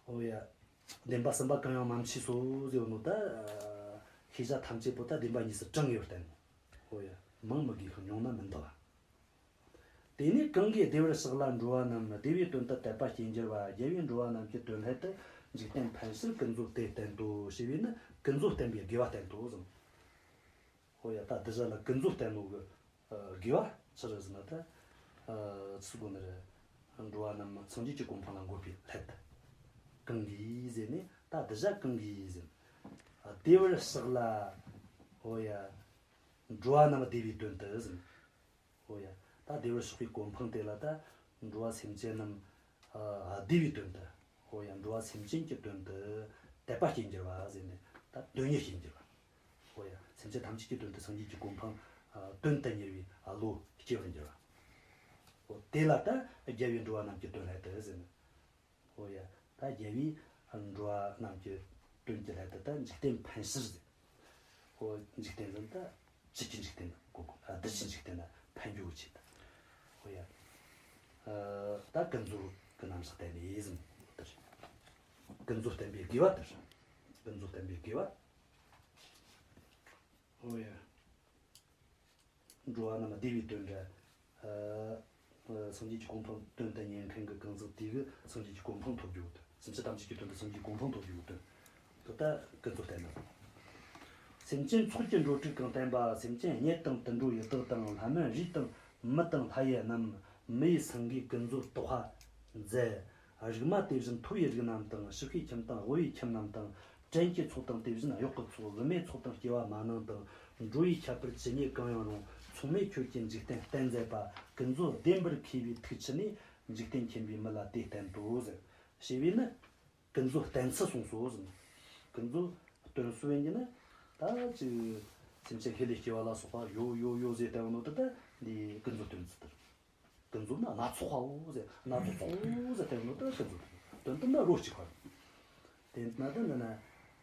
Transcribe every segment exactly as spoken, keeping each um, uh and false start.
ཨོ་ཡ། བདེན་པ་གསུམ་པ་གང་ཡང་མ་མཆིས་སོ་ཟེར་བ་ནོ་ད། ཤེས་བྱ་ཐམས་ཅད་པོ་ད་བདེན་པ་གཉིས་སུ་གྲངས་ངེས་པར་བསྟན་ནོ། ཨོ་ཡ། མང་མི་དགོས་ཤིང་ཉུང་ན་མི་འདག་པ། དེ་ནས་གང་གིས་བདེ་བར་གཤེགས་ལ་འགྲོ་བ་རྣམས། བདེ་བའི་དོན་དུ་དད་པ་སྐྱེས་འགྱུར་བ། རྒྱལ་བས་འགྲོ་བ་རྣམས་ཀྱི་དོན་སླད་དུ། འཇིག་རྟེན་ཕན་ཕྱིར་ཀུན་རྫོབ་དེ་བསྟན་ཏོ། ཞེས་པས་ནི་ཀུན་རྫོབ་བསྟན་པའི་དགེ་བ་བསྟན་ཏོ་གསུངས། ཨོ་ཡ། ད་འདི་བཞག་ལ་ཀུན་རྫོབ་བསྟན་ནོ་གི་ཨ་དགེ་བ་ཆི་རེད་ཟེར་ན་ད། ཨ་ཚིག་གོ་ནི་རེད། འགྲོ་བ་རྣམས་སངས་རྒྱས་ཀྱི་གོ་འཕང་ལ་འགོད་པའི་སླད་དུ། གང་གིས་ཟེར་ནས་ད་འདི་བཞག་གང་གིས་ཟེར། ཨ་བདེ་བར་གཤེགས་ལ། ཨོ་ཡ། འགྲོ་བ་རྣམས་བདེ་བའི་དོན་དུ་ཟེར། ཨོ་ཡ། ད་བདེ་བར་གཤེགས་པའི་གོ་འཕང་དེ་ལ་ད་འགྲོ་བ་སེམས་ཅན་རྣམས་ཨ་བདེ་བའི་དོན་དུ། ཨོ་ཡ། འགྲོ་བ་སེམས་ཅན་གྱི་དོན་དུ་དད་པ་སྐྱེས་འགྱུར་བ་ཟེར་ནས་ད་དོན་གཉེར་སྐྱེས་འགྱུར་བ། ཨོ་ཡ། སེམས་ཅན་ཐམས་ཅད་ཀྱི་དོན་དུ་སངས་རྒྱས་ཀྱི་གོ་འཕང་ཨ་དོན་དུ་གཉེར་བའི་ཨ་བློ་སྐྱེ་བར་འགྱུར་བ། ཨོ་དེ་ལ་ད་རྒྱལ་བས་འགྲོ་བ་རྣམས་ཀྱི་དོན་སླད་དུ་ཟེར་ནས། ཨོ་ཡ། ད་རྒྱལ་བས་འགྲོ་བ་རྣམས་ཀྱི་དོན་གྱི་སླད་དུ་ད་འཇིག་རྟེན་ཕན་ཕྱིར་ཟེར། ཨོ་འཇིག་རྟེན་ཟེར་ད་ཕྱི་གི་འཇིག་རྟེན་གོ་གོ་ཨ་བདེ་གཤེགས་འཇིག་རྟེན་ལ་ཕན་རྒྱུ་བོ་ཆེད་དུ། ཨོ་ཡ། ཨ་ད་ཀུན་རྫོབ་ཀྱི་རྣམ་གཞག་བསྟན་ནས་ཟེར་ནོ་དེ་རེད། ཀུན་རྫོབ་བསྟན་པའི་དགེ་བ་དེ་རེད། ཀུན་རྫོབ་བསྟན་པའི་དགེ་བ། ཨོ་ཡ། འགྲོ་བ་རྣམས་བདེ་བའི་དོན་རེད། ཨ་སངས་རྒྱས་ཀྱི་གོ་འཕང་དོན་དུ་གཉེར་མཁན་གྱི་གང་ཟག་དེ་གིས་སངས་རྒྱས་ཀྱི་གོ་འཕང་ཐོབ་རྒྱུ་དང་། སེམས་ཅན་ཐམས་ཅད་ཀྱི་དོན་དུ་སངས་རྒྱས་ཀྱི་གོ་འཕང་ཐོབ་རྒྱུ་དང་། དེ་ལྟར་ཀུན་རྫོབ་བསྟན་ན། སེམས་ཅན་ཚོགས་ཀྱི་འགྲོ་དྲུག་གང་བསྟན་པ། སེམས་ཅན་གཉེན་དང་དུད་འགྲོ་ཡི་དྭགས་དང་། ལྷ་མིན་རིས་དང་མི་དང་ལྷ་ཡི་རྣམས། མི་ཡི་སེང་གེས་ཀུན་རྫོབ་བརྟག་པ་མཛད། རིག་མ་དེ་བཞིན་མཐོ་བའི་རིགས་རྣམས་དང་། ཕྱུག་པའི་ཁྱིམ་དང་དབུལ་བའི་ཁྱིམ་རྣམས་དང་། བྲན་གྱི་ཚོགས་དང་དེ་བཞིན་གཡོག་གི་ཚོགས། བུད་མེད་ཚོགས་དང་སྐྱེ་བ་མ་ནིང་དང་། འགྲོ་བའི་ཁྱད་པར་ཇི་སྙེད་གང་ཡང་རུང་། མཚུངས་མེད་ཁྱོད་ཀྱིས་འཇིག་རྟེན་བསྟན་མཛད་པ། ཀུན་རྫོབ་བདེན་པར་མཁས་པའི་ཐུགས་ཆུད་ནས། འཇིག་རྟེན་མཁྱེན་པའི་མི་ལ་དེ་བསྟན་ཏོ་ཟེར། ཞེས་པས་ནི་ཀུན་རྫོབ་བསྟན་ཚུལ་གསུངས་སོ་ཟེར། ཀུན་རྫོབ་སྟོན་སྲོལ་ཡིན་གྱི་ན། ད་ཅིག་སེམས་ཅན་ཤེད་ལས་སྐྱེ་བ་ལ་སོགས་པ་ཡོད་ཡོད་ཡོད་ཟེར་བསྟན་ནོ་དེ་ད་འདི་ཀུན་རྫོབ་སྟོན་ཚུལ་དེ་རེད། ཀུན་རྫོབ་ན་སྣ་ཚོགས་པའོ་ཟེར། སྣ་ཚོགས་ཚོགས་ཟེར་བསྟན་ནོ་ད་ཀུན་རྫོབ་དོན་དུ་ན་རོ་གཅིག་པ་རེད། དེ་ན་ད་འདི་ན་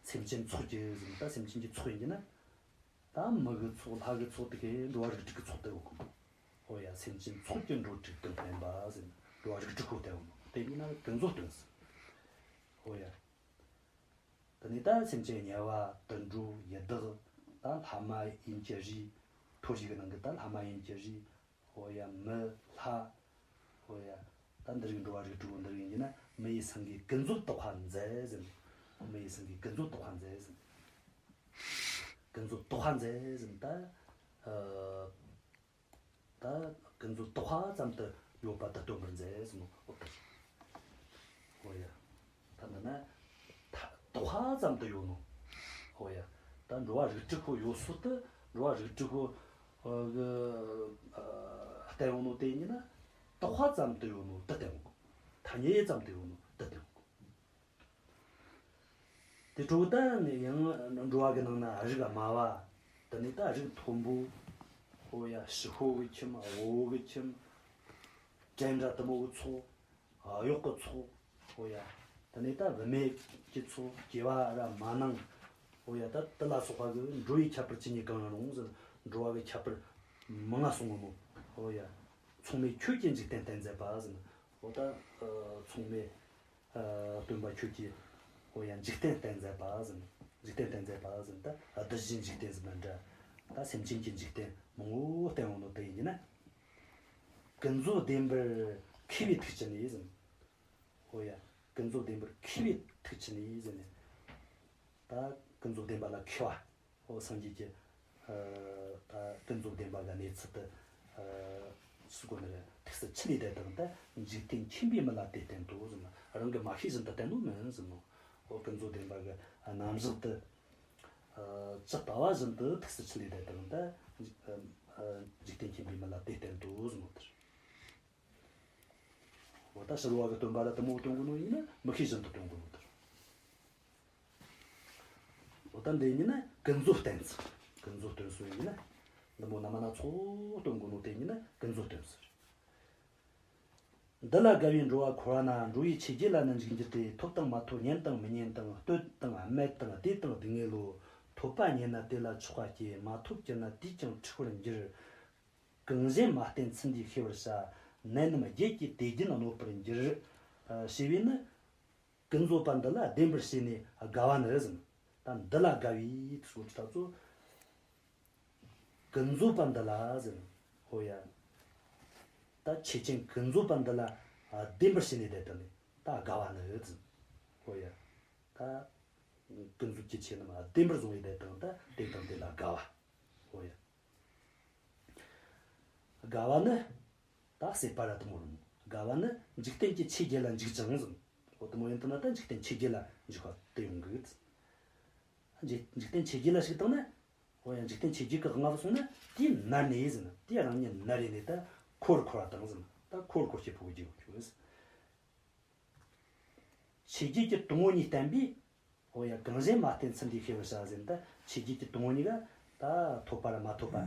སེམས་ཅན་ཚོགས་ཀྱི་ཟེར། ད་སེམས་ཅན་གྱི་ཚོགས་ཡིན་གྱི་ན། ད་མི་གི་ཚོགས་ལྷ་གི་ཚོགས་དེ་གའི་འགྲོ་བ་རིགས་དྲུག་གི་ཚོགས་དེ་ཡོད་གི། ཨོ་ཡ། སེམས་ཅན་ཚོགས་ཀྱི་འགྲོ་དྲུག་གང་བསྟན་པ་ཟེར། འགྲོ་བ་རིགས་དྲུག་གོ་བསྟན་ཡོད་ནོ་དེ་ཡིན་ན་ཀུན་རྫོབ་སྟོན་ཟེར། ཨོ་ཡ། དེ་ནས་ད་སེམས་ཅན་དམྱལ་བ་དུད་འགྲོ་ཡི་དྭགས། ད་ལྷ་མ་ཡིན་གྱི་རིས། མཐོ་རིས་ཀྱི་ནང་གི་ད་ལྷ་མ་ཡིན་གྱི་རིས། ཨོ་ཡ། མི་ལྷ། ཨོ་ཡ། ད་འདི་རིགས་འགྲོ་བ་རིགས་དྲུག་པོ་འདི་རིགས་ཡིན་གྱི་ན། མི་ཡི་སེང་གེས་ཀུན་རྫོབ་བརྟག་པ་མཛད་ཟེར། མི་ཡི་སེང་གེས་ཀུན་རྫོབ་བརྟག་པ་མཛད་ཟེར། ཀུན་རྫོབ་བརྟག་པ་མཛད་ཟེར། ད་ཨ་ད་ཀུན་རྫོབ་བརྟག་པ་ཙམ་དུ་ཡོད་པ་དེ་སྟོན་པར་མཛད་ཟེར་ནོ། ཨོ་ད། ཨོ་ཡ། ད་འདི་ན་ད་བརྟག་པ་ཙམ་དུ་ཡོད་ནོ། ཨོ་ཡ། ད་འགྲོ་བ་རིགས་དྲུག་པོ་ཡོད་སྲོལ་དུ། འགྲོ་བ་རིགས་དྲུག་པོ་ཨ་གི་ཨ་བསྟན་ཡོད་ནོ་དེ་ཡིན་ན་བརྟག་པ་ཙམ་དུ་ཡོད་ནོ་དེ་བསྟན་ཡོད་གོ། ཐ་སྙད་ཙམ་དུ་ཡོད་ནོ་དེ་བསྟན་ཡོད་གོ། དེ་འཕྲོ་ད་ནི་ཡང་འགྲོ་བ་གི་ནང་ན་རིགས་དམའ་བ། དེ་ནས་ད་རིགས་མཐོན་པོ། ཨོ་ཡ། ཕྱི་ཤོག་གི་ཁྱིམ། འོག་གི་ཁྱིམ། བྲན་འདྲ་དེ་མོ་གི་ཚོགས། གཡོག་གི་ཚོགས། ཨོ་ཡ། དེ་ནས་ད་བུད་མེད་ཀྱི་ཚོགས། སྐྱེ་བ་ར་མ་ནིང་། ཨོ་ཡ། ད་དེ་ལ་སོགས་པ་གི་འགྲོ་བའི་ཁྱད་པར་ཇི་སྙེད་གང་རུང་ཟེར། འགྲོ་བ་གི་ཁྱད་པར་མང་ང་གསུངས་ནོ། ཨོ་ཡ། མཚུངས་མེད་ཁྱོད་ཀྱིས་འཇིག་རྟེན་བསྟན་མཛད་པ་ཟེར། ཨོ་ད་ཨ་མཚུངས་མེད་ཨ་སྟོན་པ་ཁྱོད་ཀྱིས། ཨོ་ཡ། འཇིག་རྟེན་བསྟན་མཛད་པ་ཟེར། འཇིག་རྟེན་བསྟན་མཛད་པ་ཟེར། ད་ཨ་བདུད་བཞིའི་འཇིག་རྟེན་ཟེར་ན་འདྲ། ད་སེམས་ཅན་གྱི་འཇིག་རྟེན་མང་བོ་བསྟན་ཡོད་ནོ་དེ་ཡིན་གྱི་ན། ཀུན་རྫོབ་བདེན་པར་མཁས་པའི་ཐུགས་ཆུད་ནས་ཟེར། ཨོ་ཡ། ཀུན་རྫོབ་བདེན་པར་མཁས་པའི་ཐུགས་ཆུད་ནས་ཟེར་ནས། ད་ཀུན་རྫོབ་བདེན་པ་ལ་མཁས་པ། ཨོ་སངས་རྒྱས་ཀྱིས་ཨ་ད་ཀུན་རྫོབ་བདེན་པ་གི་གནས་ཚུལ་དེ་ཨ་ཟེར་གོ་ནི་རེད། ཐུགས་སུ་ཆུད་ལས་དེ་དང་། ད་འཇིག་རྟེན་མཁྱེན་པའི་མི་ལ་དེ་བསྟན་ཏོ་ཟེར་ན། རང་གིས་མ་ཤེས་བཞིན་དུ་བསྟན་ནོ་མིན་ཟེར་ནོ། ཨོ་ཀུན་རྫོབ་བདེན་པ་གི་རྣམ་གཞག་དེ་ཨ་ཇི་ལྟ་བ་བཞིན་དུ་ཐུགས་སུ་ཆུད་ལས་དེ་དང་། ད་ཨ་འཇིག་རྟེན་མཁྱེན་པའི་མི་ལ་དེ་བསྟན་ཏོ་ཟེར་ནོ་དེ་རེད། འོ་ད་ཕྱི་རོལ་བ་གི་སྟོན་པ་ལ་དེ་མོ་སྟོན་གོ་ནོ་ཡིན་ན་མི་ཤེས་བཞིན་དུ་སྟོན་གོ་ནོ་དེ་རེད། འོ་ད་འདི་ཡིན་ན་ཀུན་རྫོབ་བསྟན་ཚུལ། ཀུན་རྫོབ་སྟོན་སྲོལ་ཡིན་ན། འདི་མོ་རྣམ་པ་སྣ་ཚོགས་སྟོན་གོ་ནོ་དེ་ཡིན་ན་ཀུན་རྫོབ་སྟོན་སྲོལ་རེད། འདི་ལ་དགའ་བའི་འགྲོ་བ་འཁོར་བ་ན། འགྲོ་བའི་ཆོས་བརྒྱད་ལ་ནི་འཇུག་འགྱུར་ཏེ། ཐོབ་དང་མ་ཐོབ་ཉན་དང་མི་ཉན་དང་། སྟོད་དང་སྨད་དང་སྡེ་དང་སྡུག་བསྔལ་ལོ། ཐོབ་པ་རྙེད་ན་དེ་ལ་ཆགས་པ་སྐྱེ། མ་ཐོབ་གྱུར་ན་དེས་ཀྱང་འཁྲུགས་པར་འགྱུར། གང་གཞན་མ་བསྟེན་ཚུལ་འདིས་ཤེས་པར་བྱ། ནད་རྣམས་བརྒྱད་ཀྱིས་དེ་རྒྱུན་གནོད་པར་འགྱུར། ཞེས་པས་ནི། ཀུན་རྫོབ་པ་འདི་ལ་བདེན་པར་བྱས་ནས་དགའ་བ་ནི་ཟེར། ད་འདི་ལ་དགའ་བའི་ཚུལ་ད་ཚོ། ཀུན་རྫོབ་པ་འདི་ལ་ཟེར། ཧོ་ཡ། ད་ཆོས་ཅན་ཀུན་རྫོབ་པ་འདི་ལ་བདེན་པར་བྱས་ནས་བསྡད་དང་ནི་ད་དགའ་བ་ནི་ཟེར། ཧོ་ཡ། ད་ཀུན་རྫོབ་ཀྱི་ཆོས་རྣམས་བདེན་པར་བཟུང་བའི་བསྡད་དང་ད་དེ་དང་དེ་ལ་དགའ་བ། ཧོ་ཡ། དགའ་བ་ནི། ད་སྲེད་པ་ར་དེ་མོ་རུང་། དགའ་བ་ནི་འཇིག་རྟེན་གྱི་ཆོས་བརྒྱད་ལ་འཇིགས་ཀྱང་ཟེར། འོ་དེ་མོ་ཡིན་དུས་ན་ད་འཇིག་རྟེན་ཆོས་བརྒྱད་ལ་འཇིགས་པ་དེ་ཡོང་གི། འཇིག་འཇིག་རྟེན་ཆོས་བརྒྱད་ལ་ཞུགས་བཏང་ན། འོ་ཡ། འཇིག་རྟེན་ཆོས་བརྒྱད་ཀྱི་དབང་བ་སོང་ན་དེ་མནར་ནས་ཟེར་ན། དེ་རང་ཉིད་མནར་རེ་ནས་ད་འཁོར་འཁོར་བ་དང་ཟེར་ན། ད་འཁོར་འཁོར་བྱེད་ཕོད་རྒྱུ་ཡོད་གི། ཆོས་བརྒྱད་ཀྱི་དང་པོ་གཉིས་བསྟན་པས། འོ་ཡ། གང་གཞན་མ་བསྟེན་ཚུལ་འདིའི་ཤེས་པར་བྱ་ཟེར་ན། ད་ཆོས་བརྒྱད་ཀྱི་དང་པོ་གཉིས་ཀ་ད་ཐོབ་པ་ར་མ་ཐོབ་པ།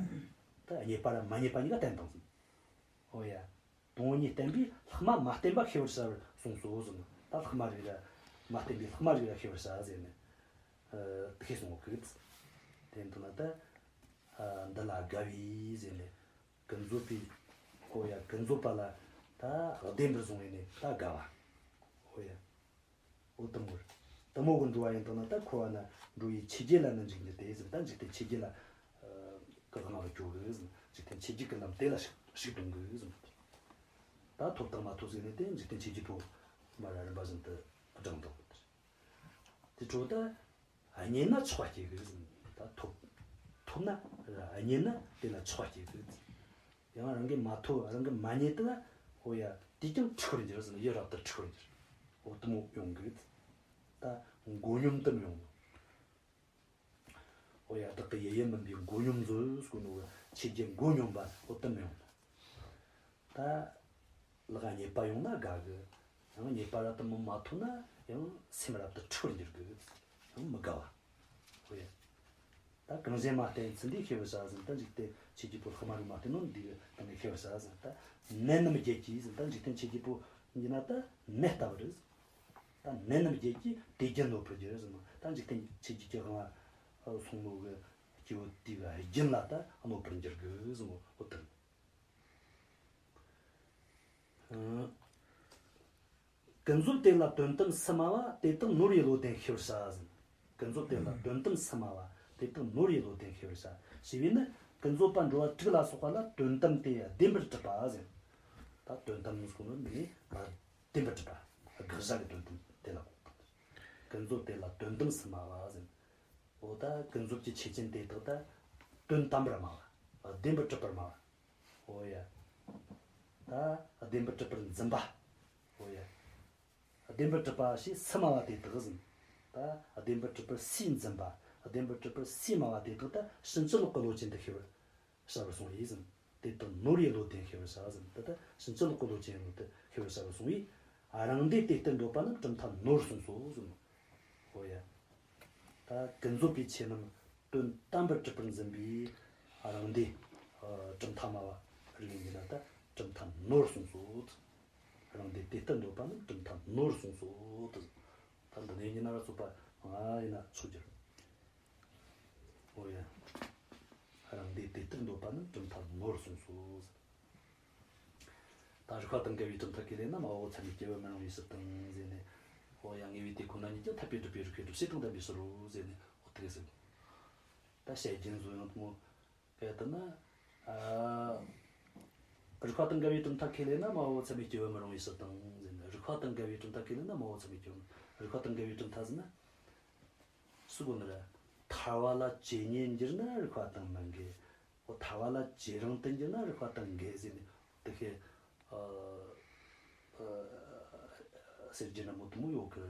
ད་རྙེད་པ་ར་མ་རྙེད་པ་གཉིས་ཀ་བསྟན་བཏང་ཟེར། འོ་ཡ། དང་པོ་གཉིས་བསྟན་པས་ལྷག་མ་མ་བསྟན་པ་ཤེས་པར་བྱ་བར་གསུངས་སོ་ཟེར་ན། ད་ལྷག་མ་རིགས་ར་མ་བསྟན་པས་ལྷག་མ་རིགས་ར་ཤེས་པར་བྱ་ཟེར་ནས། ཨ། དེ་ཤེས་སོང་གི། དེ་ཡིན་དུས་ན་ད། ཨ། འདི་ལ་དགའ་བའི་ཟེར་ནས། ཀུན་རྫོབ་པའི། ཨོ་ཡ། ཀུན་རྫོབ་པ་ལ་ད་བདེན་པར་བཟུང་བས་ནི་ད་དགའ་བ། ཨོ་ཡ། འོ་དེ་མོ་རེད། དེ་མོ་གི་འགྲོ་བ་ཡིན་དང་ན་ད་འཁོར་བ་ན་འགྲོ་བའི་ཆོས་བརྒྱད་ལ་ནི་འཇིགས་འགྱུར་ཏེ་ཟེར། ད་འཇིག་རྟེན་ཆོས་བརྒྱད་ལ། ཨ། གི་དབང་བ་སྐྱོ་གི་ཟེར། འཇིག་རྟེན་ཆོས་བརྒྱད་ཀྱི་ལམ་དེ་ལ་ཞུགས་ཞུགས་གཏོང་གི་ཟེར། ད་ཐོབ་དང་མ་ཐོབ་ཟེར་ནས་དེ་འཇིག་རྟེན་ཆོས་བརྒྱད་པོ་མར་ར་རིམ་པ་བཞིན་དུ་བགྲངས་དང་། དེ་འཕྲོ་ད། རྙེད་ན་ཆགས་པ་སྐྱེ་གི་ཟེར། ད་ཐོབ། ཐོབ་ན་ར་རྙེད་ན་དེ་ལ་ཆགས་པ་སྐྱེ་གི་ཟེར། ཡང་རང་གིས་མ་ཐོབ། རང་གིས་མ་རྙེད་དེ་ལ། འོ་ཡ། དེས་ཀྱང་འཁྲུག་པར་འགྱུར་ཟེར། ཡིད་རབ་ཏུ་འཁྲུག་པར་འགྱུར། འོ་དེ་མོ་ཡོང་གི་ཟེར། ད་མགོ་སྙོམས་དུ་མི་ཡོང་། འོ་ཡ། བདག་གི་ཡུལ་ཡུལ་མིན་པའི་མགོ་སྙོམས་མཛོད་ཟེར་གོ་ནོ་གི་ཆོས་བརྒྱད་མགོ་སྙོམས་པ་འོ་དེ་མི་ཡོང་། ད་ལག་རྙེད་པ་ཡོང་ན་དགའ་གི། ཡང་རྙེད་པ་ར་དེ་མོ་མ་ཐོབ་ན་ཡང་སེམས་རབ་ཏུ་འཁྲུག་པར་འགྱུར་གི། ཡང་མི་དགའ་བ། ཨོ་ཡ། ད་གང་གཞན་མ་བསྟེན་ཚུལ་འདིའི་ཤེས་པར་བྱ་ཟེར། ད་འཇིག་རྟེན་ཆོས་བརྒྱད་པོ་ལྷག་མ་རིགས་མ་བསྟེན་ནོ་འདིའི་སྟེང་ནས་ཤེས་པར་བྱ་ཟེར། ད་ནད་རྣམས་བརྒྱད་ཀྱིས་ཟེར། ད་འཇིག་རྟེན་ཆོས་བརྒྱད་པོ་ཡིན་ན་ད་ནད་ལྟ་བུ་རེད། ད་ནད་རྣམས་བརྒྱད་ཀྱིས་དེ་བརྒྱད་གནོད་པར་འགྱུར་ཟེར་ནོ། ད་འཇིག་རྟེན་ཆོས་བརྒྱད་ཀྱི་དབང་བ་སོང་ནོ་གི་སྐྱེ་བོ་དེ་གི་རྒྱུན་ལ་ད་གནོད་པར་འགྱུར་གི་ཟེར་ནོ། འོ་དེ་རེད། ཨང་། ཀུན་རྫོབ་དེ་ལ་དོན་དམ་སུ་སྨྲ་བ་དེ་དག་ནོར་བའི་བློ་ལྡན་ཤེས་པར་བྱ་ཟེར། ཀུན་རྫོབ་དེ་ལ་དོན་དམ་སུ་སྨྲ་བ་དེ་དག་ནོར་བའི་བློ་ལྡན་ཤེས་པར་བྱ། ཞེས་པས་ནི་ཀུན་རྫོབ་པ་འགྲོ་བ་དྲུག་ལ་སོགས་པ་ལ་དོན་དམ་དེ་བདེན་པར་གྲུབ་པ་ཟེར། ད་དོན་དམ་ཟེར་ནོ་ནི་བདེན་པར་གྲུབ་པ། དགག་བྱ་གི་དོན་དམ་དེ་ལ་གོ། ཀུན་རྫོབ་དེ་ལ་དོན་དམ་སུ་སྨྲ་བ་ཟེར། འོ་ད་ཀུན་རྫོབ་ཀྱི་ཆོས་ཅན་དེ་དག་ད་དོན་དམ་པར་སྨྲ་བ། བདེན་པར་གྲུབ་པར་སྨྲ་བ། འོ་ཡ། ད་བདེན་པར་གྲུབ་པར་འཛིན་པ། འོ་ཡ། བདེན་པར་གྲུབ་པ་ཞེས་སུ་སྨྲ་བ་དེ་དག་ཟེར། ད་བདེན་པར་གྲུབ་པར་སུས་འཛིན་པ། བདེན་པར་གྲུབ་པར་སུས་སྨྲ་བ་དེ་དག་ད་ཕྱིན་ཅི་ལོག་གི་བློ་ཅན་དུ་ཤེས་པར་བྱ་བར་གསུངས་པས་ཟེར། དེ་དག་ནོར་བའི་བློ་ལྡན་ཤེས་པར་བྱ་ཟེར། ད་ལྟ་ཕྱིན་ཅི་ལོག་གི་བློ་ཅན་ཡིན་ནོ་དེ་ཤེས་པར་བྱ་བར་གསུངས་པས། རང་སྡེ་དེ་ལྟར་འདོད་པ་རྣམས་གྲུབ་མཐའ་ནོར་གསུངས་སོ་ཟེར། འོ་ཡ། ད་ཀུན་རྫོབ་པའི་ཆོས་རྣམས་དོན་དམ་པར་གྲུབ་པར་འཛིན་པའི་རང་སྡེ། ཨ། གྲུབ་མཐའ་སྨྲ་བ་རིགས་ཡིན་ན་ད་གྲུབ་མཐའ་ནོར་གསུངས་སོ། རང་སྡེ་དེ་ལྟར་འདོད་པ་རྣམས་གྲུབ་མཐའ་ནོར་གསུངས་སོ། ད་འདི་ནས་ཡིན་ན་ར་ཚོགས་པ་ང་ཡིན་ན་ཆོས་རྒྱལ། འོ་ཡ། རང་སྡེ་དེ་ལྟར་འདོད་པ་རྣམས་གྲུབ་མཐའ་ནོར་གསུངས་སོ། ད་རིགས་པ་དང་འགལ་བའི་གྲུབ་མཐའ་ཁས་ལེན་ན་སྨྲ་བའོ། ཚད་མས་སྐྱེ་བར་མི་རུང་བའི་ཕྱིར་དང་ཟེར་ནས། འོ་ཡ། ངེས་པའི་དེ་ཁོ་ན་ཉིད་ཀྱང་འཐད་པའི་སྒྲུབ་པའི་རིགས་པས་སྒྲུབ་བྱེད་དང་ལྡན་པའི་ཕྱིར་རོ་ཟེར་ནས། འོ་དེ་ཟེར། ད་བཤད་རྒྱུན་བཟོ་ཡང་དེ་མོ་གལ་ཏེ་ན། ཨ། རིགས་པ་དང་འགལ་བའི་གྲུབ་མཐའ་ཁས་ལེན་ན་སྨྲ་བའོ། ཚད་མས་སྐྱེ་བར་མི་རུང་བའི་ཕྱིར་དང་ཟེར་ནས། རིགས་པ་དང་འགལ་བའི་གྲུབ་མཐའ་ཁས་ལེན་ན་སྨྲ་བའོ། ཚད་མས་སྐྱེ་བར་མི། རིགས་པ་དང་འགལ་བའི་གྲུབ་མཐའ་ཟེར་ན། སུ་གོ་ནི་རེད། ཐར་བ་ལ་ཇེ་ཉེར་འགྱུར་ན་རིགས་པ་དང་མི་འགལ། འོ་ཐར་བ་ལ་ཇེ་རིང་དུ་འགྱུར་ན་རིགས་པ་དང་འགལ་ཟེར་ནས་དེ་ཁའི། ཨ། ཨ། ཟེར་རྒྱུ་ན་མོ་དེ་མོ་ཡོད་གི།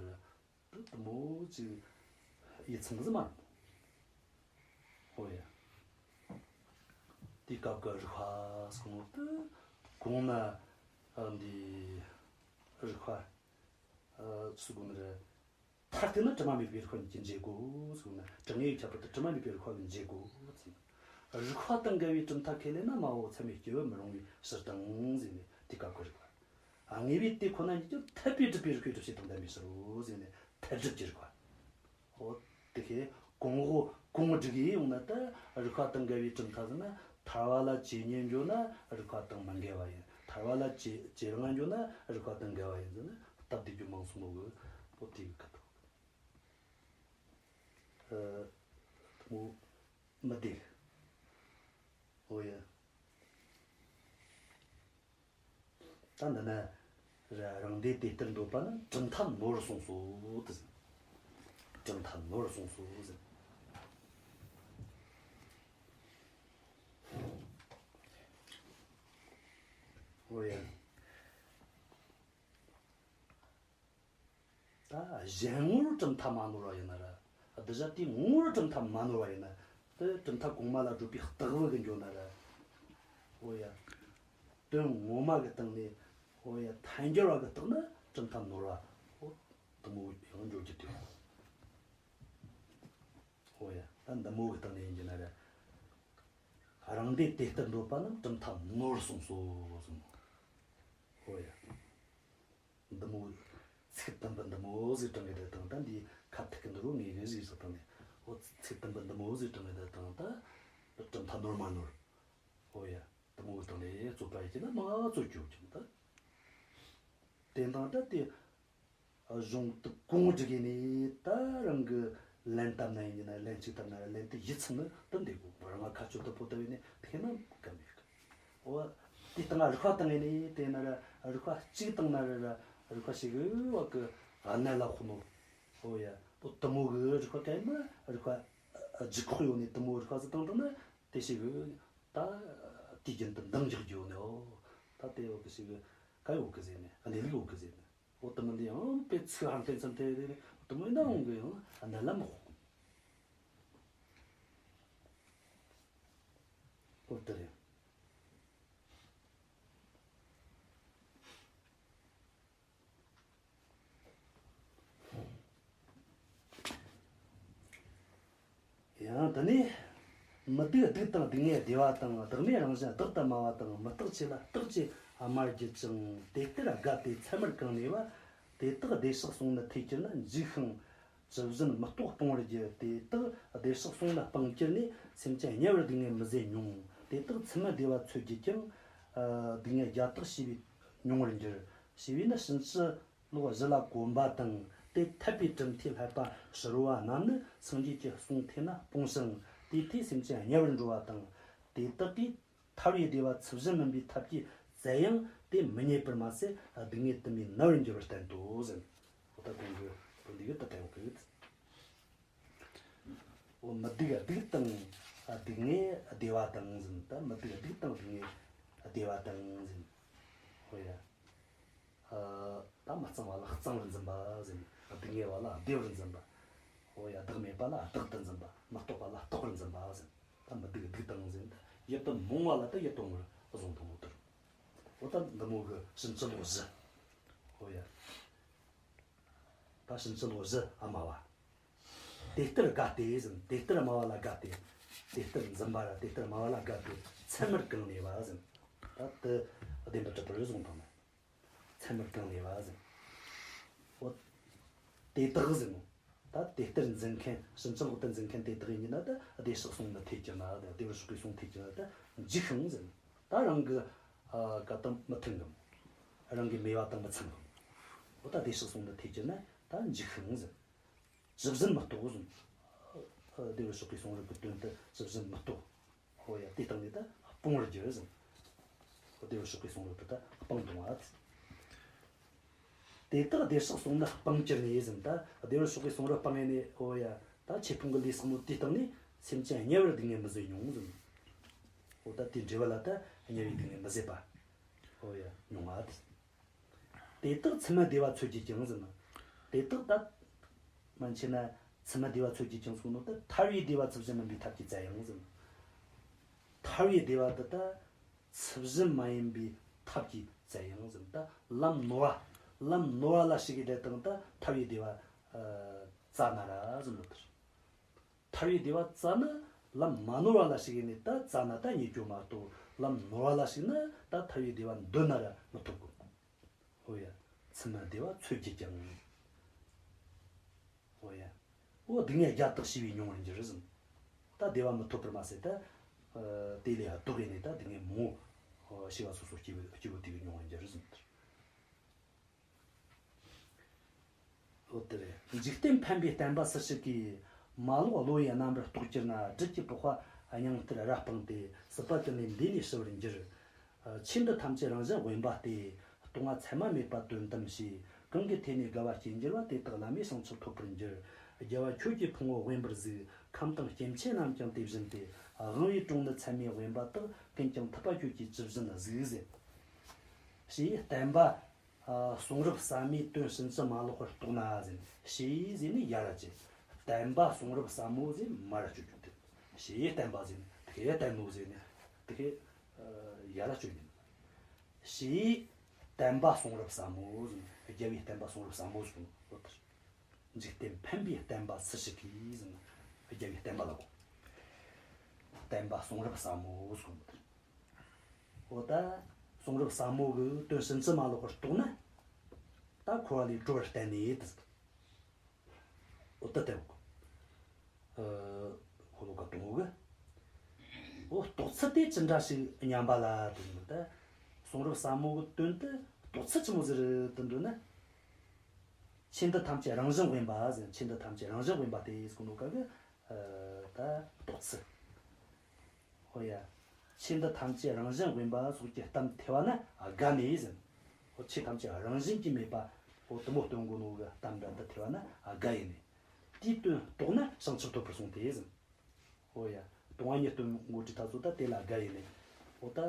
དེ་དེ་མོ་ཅིག་ཡིད་ཚིམ་གི་ཟིག་མ་རེད། འོ་ཡ། དེ་སྐབས་ཀྱི་རིགས་པ་སོང་དུ་གོང་ན། ཨ། འདི་རིགས་པ། ཨ། སུ་གོ་ནི་རེད། མཐར་གཏུགས་ན་དྲི་མ་མེད་པའི་རིགས་པ་ཉིད་ཀྱིས་འཇལ་དགོས་ཟེར་ན། དྲི་ངའི་ཁྱད་པར་དུ་དྲི་མ་མེད་པའི་རིགས་པ་གིས་འཇལ་དགོས་ཟེར་ན། རིགས་པ་དང་འགལ་བའི་གྲུབ་མཐའ་ཁས་ལེན་ན་སྨྲ་བའོ། ཚད་མས་སྐྱེ་བར་མི་རུང་བའི་ཕྱིར་དང་ཟེར་ནས་དེ་སྐབས་ཀྱི་རིགས་པ། ཨ། ངེས་པའི་དེ་ཁོ་ན་ཉིད་ཀྱང་འཐད་པའི་སྒྲུབ་པའི་རིགས་པས་སྒྲུབ་བྱེད་དང་ལྡན་པའི་ཕྱིར་རོ་ཟེར་ནས་འཐད་སྒྲུབ་ཀྱི་རིགས་པ། འོ་དེ་ཁའི་གོང་འོག་གོང་སྒྲིག་ཡས་ཡོང་ན་ད་རིགས་པ་དང་འགལ་བའི་གྲུབ་མཐའ་ཟེར་ན། ཐར་བ་ལ་ཇེ་ཉེར་འགྱོ་ན་རིགས་པ་དང་མི་འགལ་བ་ཡིན། ཐར་བ་ལ་ཇེ་ཇེ་རིང་འགྱོ་ན་རིགས་པ་དང་འགལ་བ་ཡིན་ཟེར་ན། སྟབས་བདེ་རྒྱུ་མང་སོང་ནོ་གི། པོ་དེ་གི་ཁ་ཐོག་ཨ་མོ་མི་བདེ། ཨོ་ཡ། ད་འདི་ན་ར་རང་སྡེ་དེ་ལྟར་འདོད་པ་ན་གྲུབ་མཐའ་ནོར་གསུངས་སོ་དེ་ཟེར། གྲུབ་མཐའ་ནོར་གསུངས་སོ་ཟེར། ཨོ་ཡ། ད་གཞན་ངོར་གྲུབ་མཐའ་མ་ནོར་བ་ཡིན་ན་ར། གདུལ་བྱ་དེའི་ངོར་གྲུབ་མཐའ་མ་ནོར་བ་ཡིན་ན། དེ་གྲུབ་མཐའ་གོང་མ་ལ་བགྲོད་པའི་རྟགས་བུ་གི་འགྱོ་ན་ར། ཨོ་ཡ། དོན་ངོ་མ་གི་སྟེང་ནས། ཨོ་ཡ། ཐལ་འགྱུར་བ་གི་རྟགས་ན་གྲུབ་མཐའ་ནོར་བ། ཨོ། དེ་མོ་ཡང་འགྱོ་རྒྱུ་དེ། ཨོ་ཡ། ད་འདི་མོ་གི་སྟེང་ནས་ཡིན་གྱི་ན་ར། རང་སྡེ་དེ་ལྟར་འདོད་པ་རྣམས་གྲུབ་མཐའ་ནོར་གསུངས་སོ་གསུངས། ཨོ་ཡ། འདི་མོ། ཚིག་དུམ་བུ་འདི་མོ་ཟིག་དྲངས་གི་དེ་དང་ད་འདི་ཁ་ཐུག་གི་འདི་རུ་ངེས་གི་ཟིག་ཟིག་དང་ནི། ཨོ། ཚིག་དུམ་བུ་འདི་མོ་ཟིག་དྲངས་གི་དེ་དང་ད་གྲུབ་མཐའ་ནོར་མ་ནོར། ཨོ་ཡ། འདི་མོ་དང་ནི་རྩོད་པ་ཡི་གི་ན་མ་རྩོད་རྒྱུ་ཀྱང་ད། དེ་དང་ད་དེ་གཞུང་དུ་གོང་བསྒྲིགས་ནས་ད་རང་གི་ལན་བཏབ་ན་ཡིན་ན་ལན་གཅིག་བཏབ་ན་ལན་དེ་ཡིད་ཚིམ་ནི་དུ་འདེགས་དགོས། རང་ང་ཁ་ཆོད་དུ་པོ་ལྟ་བས་ནི་ཐེ་ན་གམ་ཡོད་གི། འོ། དེ་སྟེང་རིགས་པ་བཏང་ངེ་ནས་དེ་ན་ར་རིགས་པ་གཅིག་བཏང་ན་ར་ར་རིགས་པ་ཞིག་གི་བ་གི་གནད་ལ་ཕོག་ནོ། ཨོ་ཡ། པོ་དུ་མོ་གི་རིགས་པ་གན་ན་རིགས་པ་ཨ་ལྗིད་ཁོག་ཡོད་ནས་དུ་མོ་རིགས་པ་ཟིག་བཏང་བཏང་ན་དེ་ཞིག་གི་ད་དུས་རྒྱུན་དུ་འདང་རྒྱག་རྒྱུ་ནས། ཨོ། ད་དེ་བ་གི་ཞིག་གི་ག་ཡོད་གི་ཟེར་ནས་གནས་ལུགས་ཡོད་གི་ཟེར་ནས། འོ་དུ་མོ་འདི་ཡང་པེ་ཚིག་ཧང་ཏན་ཙམ་དེ་རེ་རེ་དུ་མོ་ཡིན་ན་འོང་གི་ཡང་གནད་ལ་མི་ཕོག་ཨོ་དེ་རེད། ཡང་དེ་ནས་མི་སྡུག་སྡུག་དང་སྡུག་བསྔལ་བདེ་བ་དང་བདག་མེད་རང་བཞིན་བདག་ཏུ་སྨྲ་བ་དང་མི་རྟག་ཆོས་ལ་རྟག་ཅེས་སྨྲ་བརྒྱུད་ཅིང་། དེ་ལྟར་དགའ་སྟེ་ཚད་མར་གང་ནུས་པ། དེ་དག་བདེ་གཤེགས་གསུང་ནི་ཐོས་གྱུར་ན། འཇིགས་ཤིང་ཇི་བཞིན་མི་རྟོག་སྤོང་བར་འགྱུར། དེ་དག་བདེ་གཤེགས་གསུང་ནི་སྤངས་གྱུར་ནས། སེམས་ཅན་དམྱལ་བར་སྡུག་བསྔལ་མི་བཟད་མྱོང་། དེ་དག་ཚད་མར་བདེ་བ་འཚོལ་བརྒྱུད་ཀྱང་། ཨ། སྡུག་བསྔལ་བརྒྱ་དག་ཞི་བའི་མྱོང་བར་འགྱུར། ཞེས་པས་ནི་ཕྱིན་ཅི་ལོག་བཞི་ལ་གོམས་པ་དང་། དེ་ཐར་པའི་གྲུབ་མཐས་བསླད་པ་ཕྱི་རོལ་བ་རྣམས་ནི་སངས་རྒྱས་ཀྱི་གསུང་ཐོས་ན་སྤོང་ཞིང་། དེའི་མཐུས་སེམས་ཅན་དམྱལ་བར་འགྲོ་བ་དང་། དེ་དག་གིས་ཐར་བའི་བདེ་བ་ཚུལ་བཞིན་སྨིན་པའི་ཐབས་ཀྱིས་བཙལ་ཡང་དེ་མི་རྙེད་པར་མ་ཟད་སྡུག་བསྔལ་དུ་མའི་ནད་པར་འགྱུར་བར་བསྟན་ཏོ་ཟེར། འོ་ད་གོང་གི་དོན་འདི་གི་ད་ལྟ་ཡོད་གི། འོ་མི་སྡུག་སྡུག་དང་སྡུག་བསྔལ་བདེ་བ་དང་ཟེར། ད་མི་སྡུག་སྡུག་དང་སྡུག་བསྔལ་བདེ་བ་དང་ཟེར། འོ་ཡ། ཨ། ད་མི་གཙང་བ་ལ་གཙང་བར་འཛིན་པ་ཟེར། སྡུག་བསྔལ་བ་ལ་བདེ་བར་འཛིན་པ། འོ་ཡ། བདག་མེད་པ་ལ་བདག་ཏུ་འཛིན་པ། མི་རྟག་པ་ལ་རྟག་པར་འཛིན་པ་ཟེར། ད་མི་སྡུག་སྡུག་དང་ཟེར། ད་ཡིད་དུ་མང་བ་ལ་ད་ཡིད་དུ་མང་བར་བཟུང་དང་འོ་དེར། འོ་ད་འདི་མོ་གི་ཕྱིན་ཅི་ལོག་བཞི། འོ་ཡ། ད་ཕྱིན་ཅི་ལོག་བཞི་སྨྲ་བ། དེ་ལྟར་དགའ་སྟེ་ཟེར། དེ་ལྟར་སྨྲ་བ་ལ་དགའ་སྟེ། དེ་ལྟར་འཛིན་པ་ར་དེ་ལྟར་སྨྲ་བ་ལ་དགའ་སྟེ་ཚད་མར་གང་ནུས་པ་ཟེར། ད་དེ་བདེན་པར་གྲུབ་པར་བཟུང་དང་ན། ཚད་མར་གང་ནུས་པ་ཟེར། འོ། དེ་དག་ཟེར་ནོ། ད་དེ་ལྟར་འཛིན་མཁན། ཕྱིན་ཅི་ལོག་ཏུ་འཛིན་མཁན་དེ་དག་ཡིན་ན་ད་བདེ་གཤེགས་གསུང་ནི་ཐོས་གྱུར་ན། ད་བདེ་བར་གཤེགས་པའི་གསུང་ཐོས་གྱུར་ན་ད་འཇིགས་ཤིང་ཟེར་ནོ། ད་རང་གི་ཨ་ག་དང་མི་མཐུན་གམ། རང་གི་མོས་པ་དང་མི་འཚམ་གམ། འོ་ད་བདེ་གཤེགས་གསུང་ནི་ཐོས་གྱུར་ན་ད་འཇིགས་ཤིང་ཟེར། ཇི་བཞིན་མི་རྟོག་ཟེར། ཨ། བདེ་བར་གཤེགས་པའི་གསུང་རབ་ཀྱི་དོན་དུ་ཇི་བཞིན་མི་རྟོག། འོ་ཡ། དེ་སྟེང་ནས་ད་སྤོང་བར་འགྱུར་ཟེར། བདེ་བར་གཤེགས་པའི་གསུང་རབ་ཏུ་ད་སྤངས་བཏང་བ། དེ་དག་བདེ་གཤེགས་གསུང་ནི་སྤངས་གྱུར་ནས་ཟེར། ད་བདེ་བར་གཤེགས་པའི་གསུང་རབ་སྤངས་ནས། འོ་ཡ། ད་ཆོས་སྤོང་གི་ལས་བསགས་ནོ་དེ་སྟེང་ནས་སེམས་ཅན་དམྱལ་བར་སྡུག་བསྔལ་མི་བཟད་མྱོང་ཟེར། འོ་ད་དེའི་འབྲས་བུ་ལ་ད་དམྱལ་བའི་སྡུག་བསྔལ་མི་བཟད་པ། འོ་ཡ། མྱོང་བ། དེ་དག་ཚད་མར་བདེ་བ་འཚོལ་བརྒྱུད་ཀྱང་ཟེར་ན། དེ་དག་ད་མན་ཆད་ན་ཚད་མར་བདེ་བ་འཚོལ་བརྒྱུད་ཀྱང་གསུངས་ནོ། ད་ཐར་བའི་བདེ་བ་ཚུལ་བཞིན་སྨིན་པའི་ཐབས་ཀྱིས་བཙལ་ཡང་ཟེར་ན། ཐར་བའི་བདེ་བ་དེ་ད་ཚུལ་བཞིན་མ་ཡིན་པའི་ཐབས་ཀྱིས་བཙལ་ཡང་ཟེར་ན། ད་ལམ་ནོར་བ། ལམ་ནོར་བ་ལ་ཞུགས་གི་དེ་དང་ད་ཐར་བའི་བདེ་བ་ཨ་བཙལ་ན་ར་ཟེར་ནོ་དེར། ཐར་བའི་བདེ་བ་བཙལ་ན་ལམ་མ་ནོར་བ་ལ་ཞུགས་ནས་ད་བཙལ་ན་ད་རྙེད་རྒྱུ་མ་གཏོགས། ལམ་ནོར་བ་ལ་ཞུགས་ན་ད་ཐར་བའི་བདེ་བ་འདོད་ན་ར་མི་ཐོབ་གོ། འོ་ཡ། ཚད་མར་བདེ་བ་འཚོལ་བརྒྱུད་ཀྱང་། འོ་ཡ། འོ་སྡུག་བསྔལ་བརྒྱ་དག་ཞི་བའི་མྱོང་བར་འགྱུར་ཟེར། ད་བདེ་བ་མི་ཐོབ་པར་མ་ཟད་ད། ཨ། དེ་ལས་ལྡོག་གི་ནས་ད་སྡུག་བསྔལ་མང་བོ་ཞི་བ་སོ་སོ་སྐྱེ་བོ་སྐྱེ་བོ་དེ་གི་མྱོང་བར་འགྱུར་ཟེར། འོ་དེ་རེད། འཇིག་རྟེན་ཕན་པའི་བསྟན་པ་སུ་ཞིག་གིས། མ་ལོག་བློ་ཡི་རྣམ་པར་རྟོག་གྱུར་ན། སྦྲུལ་གྱི་པགས་པ་སྙིང་ལྟར་རབ་སྤངས་ཏེ། སྲིད་པ་ཀུན་ལས་འདས་ནས་ཞི་བར་འགྱུར། ཆོས་འདི་ཐམས་ཅད་རང་བཞིན་དབེན་པ་སྟེ། སྟོང་པ་ཚད་མ་མེད་པ་དོན་དམ་ཞེས། གང་གི་ཐད་ནས་དགའ་བ་སྐྱེ་འགྱུར་བ། དེ་དག་བླ་མེད་བྱང་ཆུབ་ཐོབ་པར་འགྱུར། རྒྱལ་བ་ཁྱོད་ཀྱིས་ཕུང་པོ་དབེན་པར་གཟིགས། ཁམས་དང་སྐྱེ་མཆེད་རྣམས་ཀྱང་དེ་བཞིན་ཏེ། དབང་བོའི་གྲོང་ནི་ཚད་མས་དབེན་པ་དག། ཀུན་ཀྱང་ཐུབ་པ་ཁྱོད་ཀྱིས་ཇི་བཞིན་གཟིགས་ཟེར། ཞེས་བསྟན་པ། ཨ། གསུང་རབ་ཟབ་མོའི་དོན་ཕྱིན་ཅི་མ་ལོག་པར་རྟོགས་ན་ཟེར། ཞེས་ཟེར་ནས་ཡར་ར་བཅད། བསྟན་པ་གསུང་རབ་ཟབ་མོ་ཟེར་མར་ར་བཅད་རྒྱུ་དེ། ཞེས་བསྟན་པ་ཟེར་ནས་དེ་གས་བསྟན་ནོ་ཟེར་ནས་དེ་གས། ཨ། ཡར་ར་བཅད་ཡིན། ཞེས་བསྟན་པ་གསུང་རབ་ཟབ་མོ་ཟེར་ནས། རྒྱལ་བའི་བསྟན་པ་གསུང་རབ་ཟབ་མོ་ཟེར་ནོ་དེ། འཇིག་རྟེན་ཕན་པའི་བསྟན་པ་སུ་ཞིག་གིས་ཟེར་ནས། རྒྱལ་བའི་བསྟན་པ་ལ་གོ། བསྟན་པ་གསུང་རབ་ཟབ་མོ་ཟེར་ནོ་དེ། འོ་ད་གསུང་རབ་ཟབ་མོ་གི་དོན་ཕྱིན་ཅི་མ་ལོག་པར་རྟོགས་ན། ད་འཁོར་བ་ལས་གྲོལ་བར་བསྟན་ནས་དེ། འོ་ད་དེ་བོ། ཨ། འཁོར་ལོ་ཀ་དང་བོ་གི། འོ་རྟོགས་ཚུལ་དེ་ཅི་འདྲ་ཞིག་སྙམ་པ་ལ་དེ་ནི་ད། གསུང་རབ་ཟབ་མོ་གི་དོན་དེ་རྟོགས་ཚུལ་ཅི་མོ་ཟིག་རེད་དེ་འདོད་ན། ཆོས་འདི་ཐམས་ཅད་རང་བཞིན་དབེན་པ་ཟེར། ཆོས་འདི་ཐམས་ཅད་རང་བཞིན་དབེན་པ་སྟེ་ཟེར་གོ་ནོ་ག་གི། ཨ། ད་རྟོགས་ཚུལ། ཨོ་ཡ། ཆོས་འདི་ཐམས་ཅད་རང་བཞིན་དབེན་པ་སོགས་ཀྱི་གཏམ་ཐོས་པ་ན་དགའ་ནས་ཟེར། ཨོ། ཆོས་ཐམས་ཅད་རང་བཞིན་གྱིས་མེད་པ། ཨོ། དེ་མོ་སྟོན་གོ་ནོ་གི་གཏམ་འདྲ་འདི་ཐོས་པ་ན་དགའ་ཡིན་ནས། དེའི་དོན་རྟོགས་ན་བྱང་ཆུབ་ཐོབ་པར་གསུངས་ཏེ་ཟེར། ཨོ་ཡ། སྟོང་པ་ཉིད་སྟོན་གོ་དུས་ད་ཚོ་ད་དེ་ལ་དགའ་ཡིན་ནས། ཨོ་ད།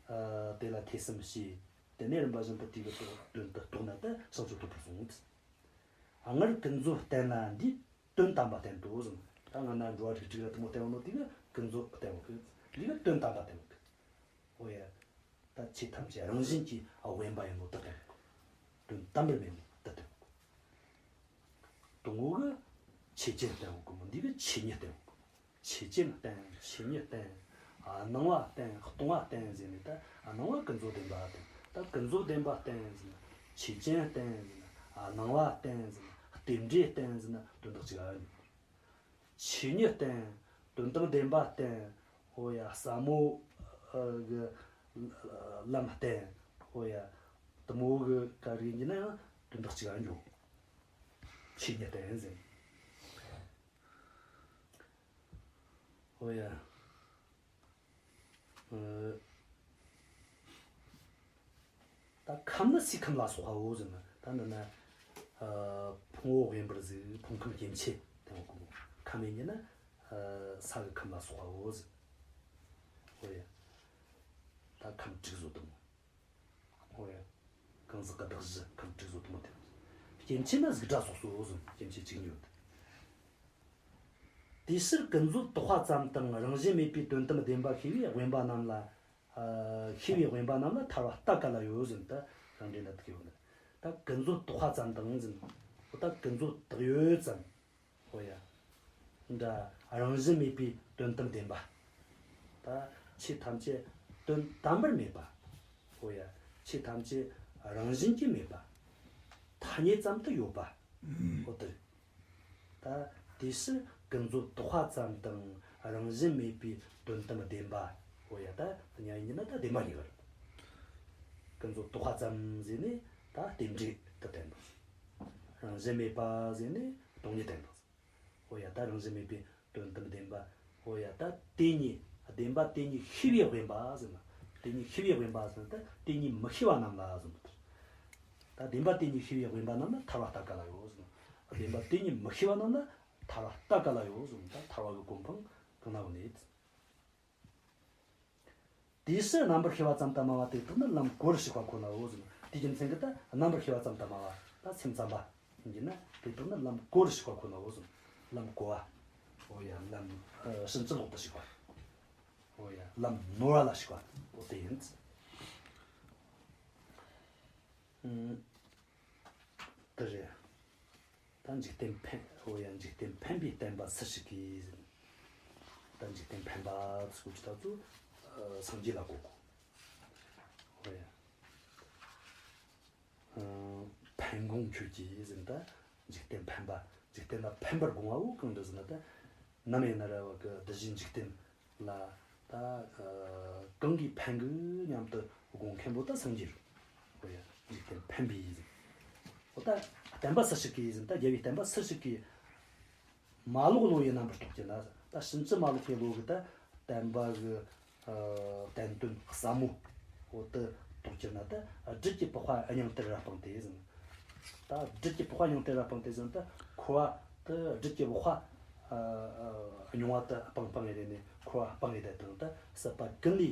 ཨ། དེ་ལ་ཐོས་བསམ་བྱས། དེ་ནས་རིམ་པ་བཞིན་དུ་དེ་གི་དོན་དུ་རྟོགས་ན་ད་བྱང་ཆུབ་ཐོབ་པར་གསུངས། སྔར་ཀུན་རྫོབ་བསྟན་ལ་འདིས། དོན་དམ་པ་བསྟན་ཏོ་ཟེར། ད་སྔ་ན་འགྲོ་བ་རིགས་དྲུག་ལ་དེ་མོ་བསྟན་ནོ་དེ་གི་ཀུན་རྫོབ་བསྟན་ནོ་གི། འདི་གི་དོན་དམ་པ་བསྟན་ནོ་གི། ཨོ་ཡ། ད་ཆོས་ཐམས་ཅད་རང་བཞིན་གྱིས་དབེན་པ་ཡིན་ནོ་དེ་བསྟན་ནོ་གི། དོན་དམ་པར་མེད་ནོ་དེ་བསྟན་ནོ་གི། དང་པོ་གི་ཆོས་ཅན་བསྟན་ནོ་གི་མོ། འདི་གི་ཆོས་ཉིད་བསྟན་ནོ་གི། ཆོས་ཅན་བསྟན། ཆོས་ཉིད་བསྟན། ཨ། སྣང་བ་བསྟན། སྟོང་པ་བསྟན་ཟེར་ནས། ད་སྣང་བ་ཀུན་རྫོབ་བདེན་པ་བསྟན། ད་ཀུན་རྫོབ་བདེན་པ་བསྟན་ཟེར་ན། ཆོས་ཅན་བསྟན་ཟེར་ན། ཨ། སྣང་བ་བསྟན་ཟེར་ན། རྟེན་འབྲེལ་བསྟན་ཟེར་ན། དོན་དག་གཅིག་ཨ་ནི། ཆོས་ཉིད་བསྟན། དོན་དམ་བདེན་པ་བསྟན། ཨོ་ཡ། ཟབ་མོ་གི་ལམ་བསྟན། ཨོ་ཡ། དེ་མོ་གི་ག་རེ་ཡིན་ན་ཡང་དོན་དག་གཅིག་ཨ་འགྱོ། ཆོས་ཉིད་བསྟན་ཟེར། ཨོ་ཡ། ཨ། ད་ཁམས་ནི་སའི་ཁམས་ལ་སོགས་པའོ་ཟེར་ན། ད་འདི་ན། ཨ། ཕུང་པོ་དབེན་པར་གཟིགས། ཕུང་ཁམས་སྐྱེ་མཆེད་དེ་མོ་གོ། ཁམས་ཡིན་ན། ཨ། ས་གི་ཁམས་ལ་སོགས་པའོ་ཟེར། ཨོ་ཡ། ད་ཁམས་དྲུག་བཟོ་དང་། ཨོ་ཡ། གང་ཟག་གི་གདགས་གཞི་ཁམས་དྲུག་བཟོ་དང་དེ། སྐྱེ་མཆེད་ནི་གཟུགས་སྒྲ་སོགས་སོ་ཟེར། སྐྱེ་མཆེད་བཅུ་གཉིས་ཡོད། དེ་ཕྱིར་ཀུན་རྫོབ་རྟོགས་པ་ཙམ་དང་རང་བཞིན་མེད་པའི་དོན་དམ་བདེན་པ་ཤེས་པའི་དབེན་པ་རྣམས་ལ། ཨ། ཤེས་པའི་དབེན་པ་རྣམས་ལ་ཐར་པ་ལྟ་ག་ལ་ཡོད་ཟེར། ད་རང་འགྲེལ་ལ་དེ་གི་ཡོད་ནི། ད་ཀུན་རྫོབ་རྟོགས་པ་ཙམ་དང་ཟེར། ད་ཀུན་རྫོབ་བཏགས་ཡོད་ཙམ། ཨོ་ཡ། འདྲ་རང་བཞིན་མེད་པའི་དོན་དམ་བདེན་པ། ད་ཆོས་ཐམས་ཅད་དོན་དམ་པར་མེད་པ། ཨོ་ཡ། ཆོས་ཐམས་ཅད་རང་བཞིན་གྱིས་མེད་པ། ཐ་སྙད་ཙམ་དུ་ཡོད་པ། ཨོ་དེ་རེད། ད་དེ་ཕྱིར་ཀུན་རྫོབ་རྟོགས་པ་ཙམ་དང་རང་བཞིན་མེད་པའི་དོན་དམ་བདེན་པ། ཨོ་ཡ། ད་ཉན་ཡིན་ན་ད་བདེན་པ་གཉིས་ཀ་རེད། ཀུན་རྫོབ་རྟོགས་པ་ཙམ་ཟེར་ནས་ད་རྟེན་འབྲེལ་དུ་བསྟན་པ། རང་བཞིན་མེད་པ་ཟེར་ནས་སྟོང་ཉིད་བསྟན་པ། ཨོ་ཡ། ད་རང་བཞིན་མེད་པའི་དོན་དམ་བདེན་པ། ཨོ་ཡ། ད་དེ་གཉིས་བདེན་པ་དེ་གཉིས་ཤེས་པའི་དབེན་པ་ཟེར་ན། དེ་གཉིས་ཤེས་པའི་དབེན་པ་ཟེར་ན། ད་དེ་གཉིས་མི་ཤེས་པ་རྣམས་ལ་ཟེར་ན། ད་བདེན་པ་དེ་གཉིས་ཤེས་པའི་དབེན་པ་རྣམས་ལ་ཐར་པ་ལྟ་ག་ལ་ཡོད་ཟེར་ན། བདེན་པ་དེ་གཉིས་མི་ཤེས་པ་རྣམས་ལ་ཐར་པ་ལྟ་ག་ལ་ཡོད་ཟེར་ན། ད་ཐར་པ་གི་གོ་འཕང་གང་ན་ཡོད་ནས། དེ་ཕྱིར་རྣམ་པར་ཤེས་པ་ཙམ་དུ་སྨྲ་བ་དེ་དག་ནི་ལམ་གོལ་ཞིག་པ་ཁོ་ནའོ་ཟེར། དེ་རྒྱུ་མཚན་གྱིས་ད་རྣམ་པར་ཤེས་པ་ཙམ་དུ་སྨྲ་བ་ད་སེམས་ཙམ་པ་ཡིན་ན་དེ་དག་ནི་ལམ་གོལ་ཞིག་པ་ཁོ་ནའོ་ཟེར། ལམ་གོལ་བ། ཨོ་ཡ། ལམ། ཨ། ཕྱིན་ཅི་ལོག་ཏུ་ཞུགས་པ། ཨོ་ཡ། ལམ་ནོར་བ་ལ་ཞུགས་པ། ཨོ་དེ་ཡིན། ཨུམ། དེ་རེད། ད་འཇིག་རྟེན་ཕན། ཨོ་ཡ། འཇིག་རྟེན་ཕན་པའི་བསྟན་པ་སུ་ཞིག་གིས་ཟེར། ད་འཇིག་རྟེན་ཕན་པ་ཟེར་གོ་དུས་ད་ཚོ། ཨ། སངས་རྒྱས་ལ་གོ་གོ། ཨོ་ཡ། ཨ། ཕན་དགོངས་ཁྱོད་ཀྱིས་ཟེར། ད་འཇིག་རྟེན་ཕན་པ། འཇིག་རྟེན་ལ་ཕན་པར་དགོངས་པ་བོ་གང་འདྲ་ཟེར་ན། ད་ནམ་ཡིན་ན་ར་བ་གི་འདི་བཞིན་འཇིག་རྟེན་ལ་ད། ཨ། གང་གིས་ཕན་གི་སྙམ་དུ་དགོངས་མཁན་པོ་ད་སངས་རྒྱས་རེད། ཨོ་ཡ། འཇིག་རྟེན་ཕན་པའི་ཟེར། ཨོ་ད་ བསྟན་པ་སུ་ཞིག་གིས་ཟེར་ན། ད་རྒྱལ་བའི་བསྟན་པ་སུ་ཞིག་གིས་མ་ལོག་བློ་ཡི་རྣམ་པར་རྟོག་གྱུར་ན། ད་ཕྱིན་ཅི་མ་ལོག་པའི་བློ་གིས་ད་བསྟན་པ་གི་ཨ་བསྟན་དོན་ཟབ་མོ་འོ་དེ་རྟོགས་གྱུར་ན། ད་སྦྲུལ་གྱི་པགས་པ་སྙིང་ལྟར་རབ་སྤངས་ཏེ་ཟེར། ད་སྦྲུལ་གྱི་པགས་པ་སྙིང་ལྟར་རབ་སྤངས་ཏེ་ཟེར་ན། ད་འཁོར་བ་དེ་སྦྲུལ་གྱི་པགས་པ་ཨ་ཨ་རྙིང་བ་དེ་སྤངས་སྤངས་ངེ་དེ་ནས། འཁོར་བ་སྤངས་ངེ་དེ་དང་། ད་སྲིད་པ་ཀུན་ལས་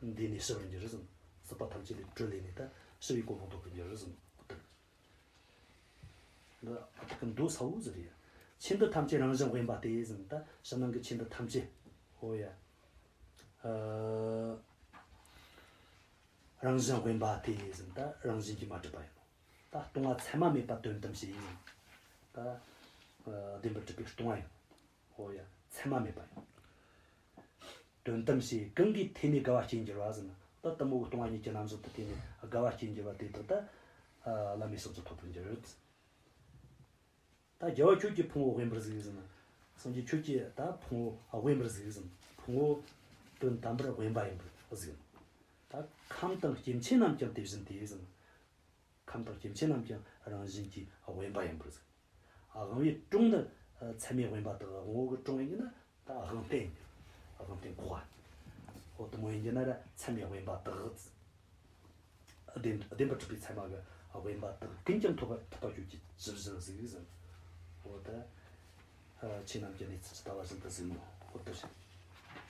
འདས་ནས་ཞི་བར་འགྱུར་ཟེར། སྲིད་པ་ཐམས་ཅད་ལས་གྲོལ་ལས་ནས་ད་ཞི་བའི་གོ་འཕང་ཐོབ་པར་འགྱུར་ཟེར། འདི་ཨ་ཐུར་གི་མདོ་ཚ་བོ་ཟིག་རེད། ཆོས་འདི་ཐམས་ཅད་རང་བཞིན་དབེན་པ་སྟེ་ཟེར། ད་ཕྱི་ནང་གི་ཆོས་འདི་ཐམས་ཅད། འོ་ཡ། ཨ་རང་བཞིན་དབེན་པ་སྟེ་ཟེར། ད་རང་བཞིན་གྱིས་མ་གྲུབ་པ་ཡིན་ནོ། ད་སྟོང་པ་ཚད་མ་མེད་པ་དོན་དམ་ཞེས་ཟེར། ད་ཨ་བདེན་པར་གྲུབ་པའི་སྟོང་པ་ཡིན། འོ་ཡ། ཚད་མ་མེད་པ་ཡིན། དོན་དམ་ཞེས་གང་གིས་ཐོས་ནས་དགའ་བ་སྐྱེས་འགྱུར་བ་ཟེར་ན། ད་དེ་མོ་གི་སྟོང་པ་ཉིད་ཀྱི་རྣམ་གཞག་དེ་ཐོས་ནས་དགའ་བ་སྐྱེས་འགྱུར་བ་དེ་དག་ད་ཨ་བླ་མེད་ཟུང་དུ་ཐོབ་པར་འགྱུར། ད་རྒྱལ་བ་ཁྱོད་ཀྱི་ཕུང་པོ་དབེན་པར་གཟིགས་ཟེར་ན། སངས་རྒྱས་ཁྱོད་ཀྱི་ད་ཕུང་པོ་དབེན་པར་གཟིགས་ཟེར་ན། ཕུང་པོ་དོན་དམ་པར་དབེན་པ་ཡིན་པར་གཟིགས། ད་ཁམས་དང་སྐྱེ་མཆེད་རྣམས་ཀྱང་དེ་བཞིན་ཏེ་ཟེར་ན། ཁམས་དང་སྐྱེ་མཆེད་རྣམས་ཀྱང་རང་བཞིན་གྱིས་དབེན་པ་ཡིན་པར་གཟིགས། ཨ་དབང་པོའི་གྲོང་ནི་ཚད་མས་དབེན་པ་དག། དབང་པོ་གི་གྲོང་ཡིན་ན་ད་དབང་རྟེན་ཡིན། དབང་རྟེན་ཁོག་པ། འོ་དེ་མོ་ཡིན་རྒྱུ་ན་ར་ཚད་མས་དབེན་པ་དག། བདེན་བདེན་པར་གྲུབ་པའི་ཚད་མ་གི་དབེན་པ་དག་ཀུན་ཀྱང་ཐོབ་པ་ཐོབ་པར་གྱུར་ཅིག། ཇི་བཞིན་གཟིགས་ཟེར། འོ་ད་ཆོས་རྣམས་ཀྱི་གནས་ཚུལ་ཇི་ལྟ་བ་བཞིན་དུ་གཟིགས་ནོ། འོ་དེ་བཞིན་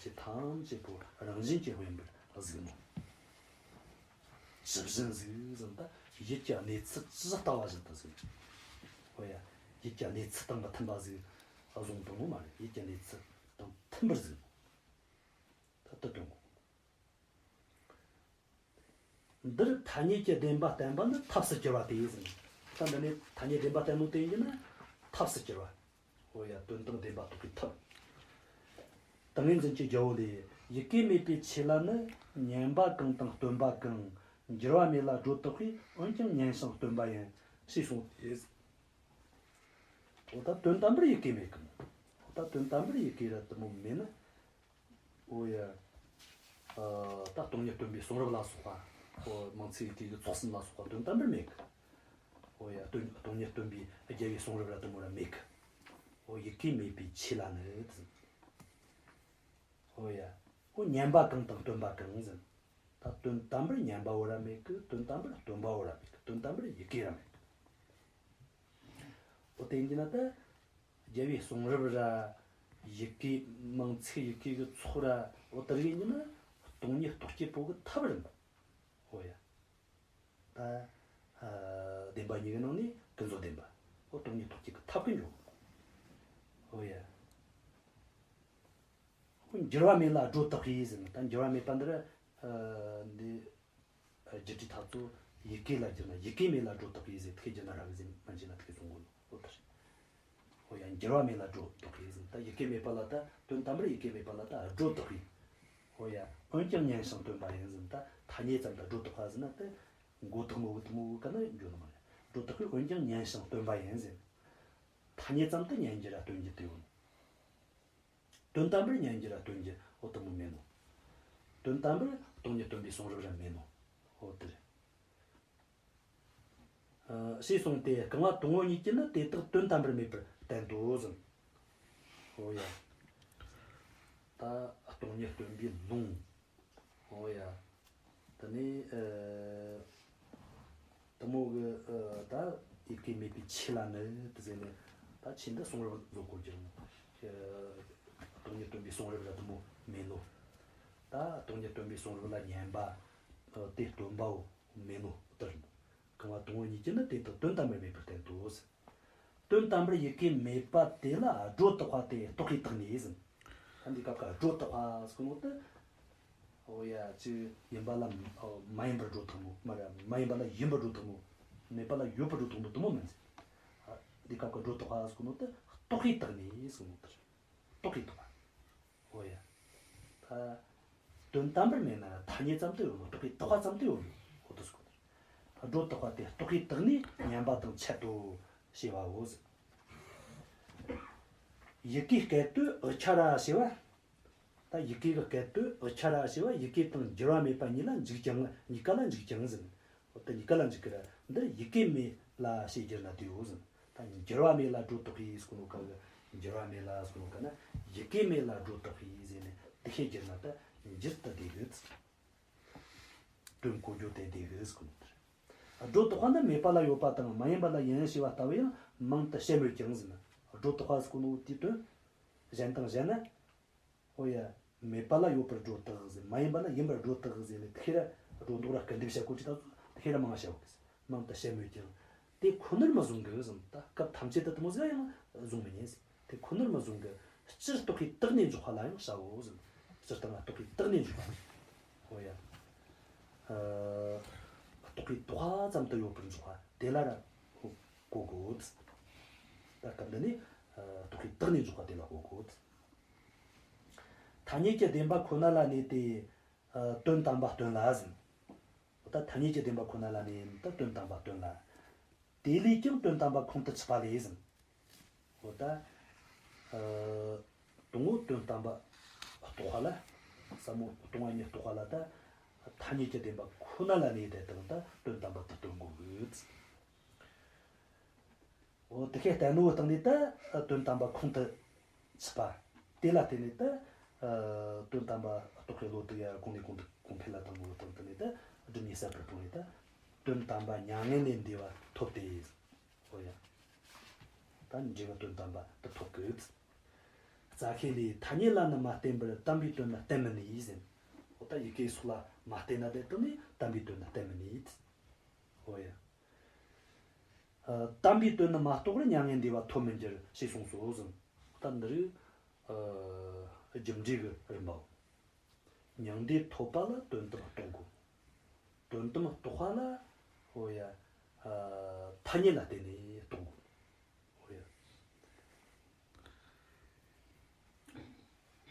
ཆོས་ཐམས་ཅད་པོ་རང་བཞིན་གྱིས་དབེན་པར་གཟིགས་ནོ། ཇི་བཞིན་གཟིགས་ཟེར་ན། ད་ཡུལ་གྱི་གནས་ཚུལ་ཇི་ལྟ་བ་བཞིན་དུ་གཟིགས། འོ་ཡ། ཡུལ་གྱི་གནས་ཚུལ་དང་མི་མཐུན་པ་ཟིག་བཟུང་བཏང་ནོ་མ་རེད། ཡུལ་གྱི་གནས་ཚུལ་དང་མཐུན་པར་གཟིགས་ནོ། ད་དེ་སྟོན་གོ། འདིར་ཐ་སྙད་ཀྱི་བདེན་པ་བསྟན་པ་ནི་ཐབས་སུ་གྱུར་པ་སྟེ་ཟེར། ད་འདི་ནས་ཐ་སྙད་བདེན་པ་བསྟན་ནོ་དེ་ཡིན་ན་ཐབས་སུ་གྱུར་པ། འོ་ཡ། དོན་དམ་བདེན་པ་རྟོགས་པའི་ཐབས། ཏིང་ངེ་འཛིན་གྱི་རྒྱལ་པོ་ལས། ཡི་གེ་མེད་པའི་ཆོས་ལ་ནི། ཉན་པ་གང་དང་སྟོན་པ་གང་། འགྱུར་བ་མེད་ལ་སྒྲོ་བཏགས་པས། འོན་ཀྱང་ཉན་ཞིང་སྟོན་པ་ཡིན། ཞེས་གསུངས་ཏེ། འོ་ད་དོན་དམ་པར་ཡི་གེ་མེད་གི་མོ། འོ་ད་དོན་དམ་པར་ཡི་གེ་ར་དེ་མོ་མེད་ན། འོ་ཡ། ཨ་ད་སྟོང་ཉིད་སྟོན་པའི་གསུང་རབ་ལ་སོགས་པ། འོ་མིང་ཚིག་ཡི་གེ་གི་ཚོགས་གསུམ་ལ་སོགས་པ་དོན་དམ་པར་མེད་གི། འོ་ཡ། སྟོན་སྟོང་ཉིད་སྟོན་པའི་རྒྱལ་བའི་གསུང་རབ་ར་དེ་མོ་ར་མེད་གི། འོ་ཡི་གེ་མེད་པའི་ཆོས་ལ་ནི་ཟེར། འོ་ཡ། འོ་ཉན་པ་གང་དང་སྟོན་པ་གང་ཟེར། ད་དོན་དམ་པར་ཉན་པ་བོ་ར་མེད་གི། དོན་དམ་པར་སྟོན་པ་བོ་ར་མེད་གི། དོན་དམ་པར་ཡི་གེ་ར་མེད་གི། འོ་དེ་ཡིན་ན་ད་རྒྱལ་བའི་གསུང་རབ་ར། ཡི་གེ་མིང་ཚིག་ཡི་གེ་གི་ཚོགས་ར། འོ་དེ་རིགས་ཡིན་ན་སྟོང་ཉིད་རྟོགས་བྱེད་པོ་གི་ཐབས་རེད། འོ་ཡ། ད་ཨ་བདེན་པ་གཉིས་ཀྱི་ནང་ནས་ཀུན་རྫོབ་བདེན་པ། འོ་སྟོང་ཉིད་རྟོགས་བྱེད་ཀྱི་ཐབས་ཀྱི་འཇོག། འོ་ཡ། འོ་འགྱུར་བ་མེད་ལ་སྒྲོ་བཏགས་པས་ཟེར་ན། ད་འགྱུར་བ་མེད་པ་འདི་ར་ཨ་འདི་ཨ་རྒྱུ་འབྲས་ཐག་ཚོ་ཡི་གེ་ལ་བསྒྱུར་ན། ཡི་གེ་མེད་ལ་སྒྲོ་བཏགས་པས་ཟེར། ཐེ་བསྒྱུར་ན་ར་གི་ཟེར་མ་བྱས་ན་ཐེ་གསུང་གོ་ནོ། འོ་ད་རེད། འོ་ཡ། འགྱུར་བ་མེད་ལ་སྒྲོ་བཏགས་པས་ཟེར། ད་ཡི་གེ་མེད་པ་ལ་ད་དོན་དམ་པར་ཡི་གེ་མེད་པ་ལ་ད་སྒྲོ་བཏགས་པས། འོ་ཡ། འོན་ཀྱང་ཉན་ཞིང་སྟོན་པ་ཡིན་ཟེར། ད་ཐ་སྙད་ཙམ་དུ་སྒྲོ་བཏགས་པ་ཟེར་ན་ད་མགོ་བཏགས་མོ་བུ་བཏགས་མོ་བུ་ག་ན་འགྱོ་ནི་མ་རེད། སྒྲོ་བཏགས་པས། འོན་ཀྱང་ཉན་ཞིང་སྟོན་པ་ཡིན་ཟེར། ཐ་སྙད་ཙམ་དུ་ཉན་རྒྱུ་ར་སྟོན་རྒྱུ་དེ་ཡོད། དོན་དམ་པར་ཉན་རྒྱུ་ར་སྟོན་རྒྱུ་འོ་དེ་མོ་མེད་ནོ། དོན་དམ་པར་སྟོང་ཉིད་སྟོན་པའི་གསུང་རབ་ར་མེད་ནོ། འོ་དེ་རེད། ཨ་ཞེས་གསུངས་ཏེ། རྐང་པ་དང་པོ་གཉིས་ཀྱིས་ནི་དེ་དག་དོན་དམ་པར་མེད་པར་བསྟན་ཏོ་ཟེར། འོ་ཡ། ད་སྟོང་ཉིད་སྟོན་པའི་ལུང་། འོ་ཡ། དེ་ནས་ཨ་དེ་མོ་གི་ཨ་ད་ཡི་གེ་མེད་པའི་ཆོས་ལ་ནི་དེ་ཟེར་ནས། ད་ཆོས་འདི་གསུང་རབ་བཟོ་དགོས་རྒྱུ་རེད། ཨ་སྟོང་ཉིད་སྟོན་པའི་གསུང་རབ་ར་དེ་མོ་མེད་ནོ། ད་སྟོང་ཉིད་སྟོན་པའི་གསུང་རབ་ལ་ཉན་པ་ཨ་དེ་སྟོན་པའོ་མེད་ནོ་ལྟར། རྐང་པ་དང་པོ་གཉིས་ཀྱིས་ནི་དེ་དག་དོན་དམ་པར་མེད་པར་བསྟན་ཏོ་ཟེར། དོན་དམ་པར་ཡི་གེ་མེད་པ་དེ་ལ་སྒྲོ་བཏགས་པ་དེ་རྟོག་གེས་བཏགས་ནས་ཟེར། ད་འདི་སྐབས་ཀྱི་སྒྲོ་བཏགས་པ་ཟེར་གོ་ནོ་དེ། འོ་ཡ། ཅིག་ཡིན་པ་ལ་ཨོ་མ་ཡིན་པར་སྒྲོ་བཏགས་མོ། མ་ར་མ་ཡིན་པ་ལ་ཡིན་པར་སྒྲོ་བཏགས་མོ། མེད་པ་ལ་ཡོད་པར་སྒྲོ་བཏགས་མོ་དེ་མོ་མིན་ཟེར། ཨ་འདི་སྐབས་ཀྱི་སྒྲོ་བཏགས་པ་ཟེར་གོ་ནོ་དེ་རྟོག་གེས་བཏགས་ནས་ཟེར་གོ་ནོ་དེ་རེད། རྟོག་གེས་བཏགས་པ། འོ་ཡ། ད་དོན་དམ་པར་མེད་ན་ཐ་སྙད་ཙམ་དུ་ཡོད་ནོ། རྟོག་གེས་བཏགས་པ་ཙམ་དུ་ཡོད་ནོ། འོ་དེ་ཟེར་གོ་ནོ། སྒྲོ་བཏགས་པ་དེ་རྟོག་གེས་བཏགས་ནས་ཉན་པ་དང་འཆད་དོ་ཞེས་པའོ་ཟེར། ཡི་གེའི་སྐད་དོད་འུ་ཆ་ར་ཞེས་པ། ད་ཡི་གེ་གི་སྐད་དོད་འུ་ཆ་ར་ཞེས་པ། ཡི་གེ་དང་འགྱུར་བ་མེད་པ་གཉིས་ལ་འཇུག་ཀྱང་། གཉིས་ཀ་ལ་འཇུག་ཀྱང་ཟེར། འོ་ད་གཉིས་ཀ་ལ་འཇུག་གི་ར། འདིར་ཡི་གེ་མེད་ ལ་ཞེས་བསྒྱུར་ན་འདོད་ཟེར། ད་འགྱུར་བ་མེད་ལ་སྒྲོ་བཏགས་པའི་ཟེར་གོ་ནོ་ག་གི། འགྱུར་བ་མེད་ལ་ཟེར་གོ་ནོ་ག་ན་ཡི་གེ་མེད་ལ་སྒྲོ་བཏགས་པའི་ཟེར་ནས་དེ་ཤེས་བསྒྱུར་ན་ད་འགྱུར་དུ་བསྡུས་གི། དོན་གོ་རྒྱུ་དེ་བསྡུས་གི་ཟེར་གོ་ནོ་དེ་རེད། སྒྲོ་བཏགས་པ་ནི་མེད་པ་ལ་ཡོད་པ་དང་མ་ཡིན་པ་ལ་ཡིན་ཞེས་པ་ལྟ་བུ་ཡང་མིང་དུ་བྱེད་མོད་ཀྱང་ཟེར་ན། སྒྲོ་བཏགས་པ་ཟེར་གོ་ནོ་དེའི་དོན་གཞན་དང་གཞན་ན། ཨོ་ཡ། མེད་པ་ལ་ཡོད་པར་སྒྲོ་བཏགས་ཟེར། མ་ཡིན་པ་ལ་ཡིན་པར་སྒྲོ་བཏགས་ཟེར་ནས་དེ་ཁེ་ར་སྒྲོ་འདོགས་ར་སྐུར་འདེབས་བྱ་གོ་ཅི་ད་ཚོ་དེ་ཁེ་ར་མང་བྱ་གོ་གི། མིང་དུ་བྱེད་མོད་ཀྱང་། དེ་ཁོ་ནར་མི་བཟུང་གི་ཟེར། ད་སྐབས་ཐམས་ཅད་དུ་དེ་མོ་ཟིག་ཡང་བཟུང་མི་ཉན་ཟེར། དེ་ཁོ་ནར་མི་བཟུང་གི། སྤྱིར་རྟོག་པའི་དག་ནས་འཇོག་པ་ལ་ཡང་བྱའོ་ཟེར། སྤྱིར་བཏང་ལ་རྟོག་པའི་དག་ནས་འཇོག་པ། ཨོ་ཡ། ཨ། རྟོག་པའི་དོགས་པ་ཙམ་དུ་ཡོད་པར་འཇོག་པ་དེ་ལ་ར་གོ་དགོས། ད་སྐབས་འདི་ནས་ཨ་རྟོག་པའི་དག་ནས་འཇོག་པ་དེ་ལ་གོ་དགོས། ཐ་སྙད་ཀྱི་བདེན་པ་ཁོ་ན་ལ་གནས་ཏེ། ཨ། དོན་དམ་པ་སྟོན་ལ་ཟེར། འོ་ད་ཐ་སྙད་ཀྱི་བདེན་པ་ཁོ་ན་ལ་གནས་ནས་ད་དོན་དམ་པ་སྟོན་ལ། དེ་ལས་ཀྱང་དོན་དམ་པ་ཁོང་དུ་ཆུད་པ་ལས་ཟེར། འོ་ད། ཨ། དང་པོ་དོན་དམ་པ་རྟོགས་པ་ལ། ཟབ་མོ་སྟོང་པ་ཉིད་རྟོགས་པ་ལ་ད་ཐ་སྙད་ཀྱི་བདེན་པ་ཁོ་ན་ལ་གནས་ཏེ་དང་ད་དོན་དམ་པ་དེ་སྟོན་དགོས་གི། འོ་དེ་ཁེ་བསྟན་ནོ་སྟེང་ནས་ད་དོན་དམ་པ་ཁོང་དུ་ཆུད་པ། དེ་ལ་བརྟེན་ནས་ད་ཨ་དོན་དམ་པ་རྟོགས་པའི་བློ་དེ་ཡར་གོང་ནས་གོང་དུ་གོང་འཕེལ་ལ་བཏང་ནོ་སྟེང་དུ་ནས་ད་སྒྲིབ་གཉིས་ཟད་པར་བཏང་ནས་ད་དོན་དམ་པ་མྱ་ངན་ལས་འདས་པ་ཐོབ་སྟེ། འོ་ཡ། ད་འབྲས་བུ་དོན་དམ་པ་དེ་ཐོབ་གི། རྩ་ཤེ་ལས་ཐ་སྙད་ལ་ནི་མ་བརྟེན་པར་དམ་པའི་དོན་ལ་བརྟེན་མི་ནུས་ཟེར། འོ་ད་ཡི་གེ་སོགས་ལ་མ་བརྟེན་ན་དེ་དག་ནས་དམ་པའི་དོན་ལ་བརྟེན་མི་ནུས། འོ་ཡ། ཨ། དམ་པའི་དོན་ནི་མ་རྟོགས་པར་མྱ་ངན་འདས་པ་ཐོབ་མི་འགྱུར་ཞེས་གསུངས་སོ་ཟེར། ད་འདི་རིགས་ཨ་རྒྱུ་འབྲས་ཀྱི་རིམ་པའོ། མྱང་འདས་ཐོབ་པ་ལ་དོན་དམ་རྟོགས་དགོས། དོན་དམ་རྟོགས་པ་ལ། འོ་ཡ། ཨ། ཐ་སྙད་ལ་བརྟེན་ནས་རྟོགས་དགོས། འོ་ཡ།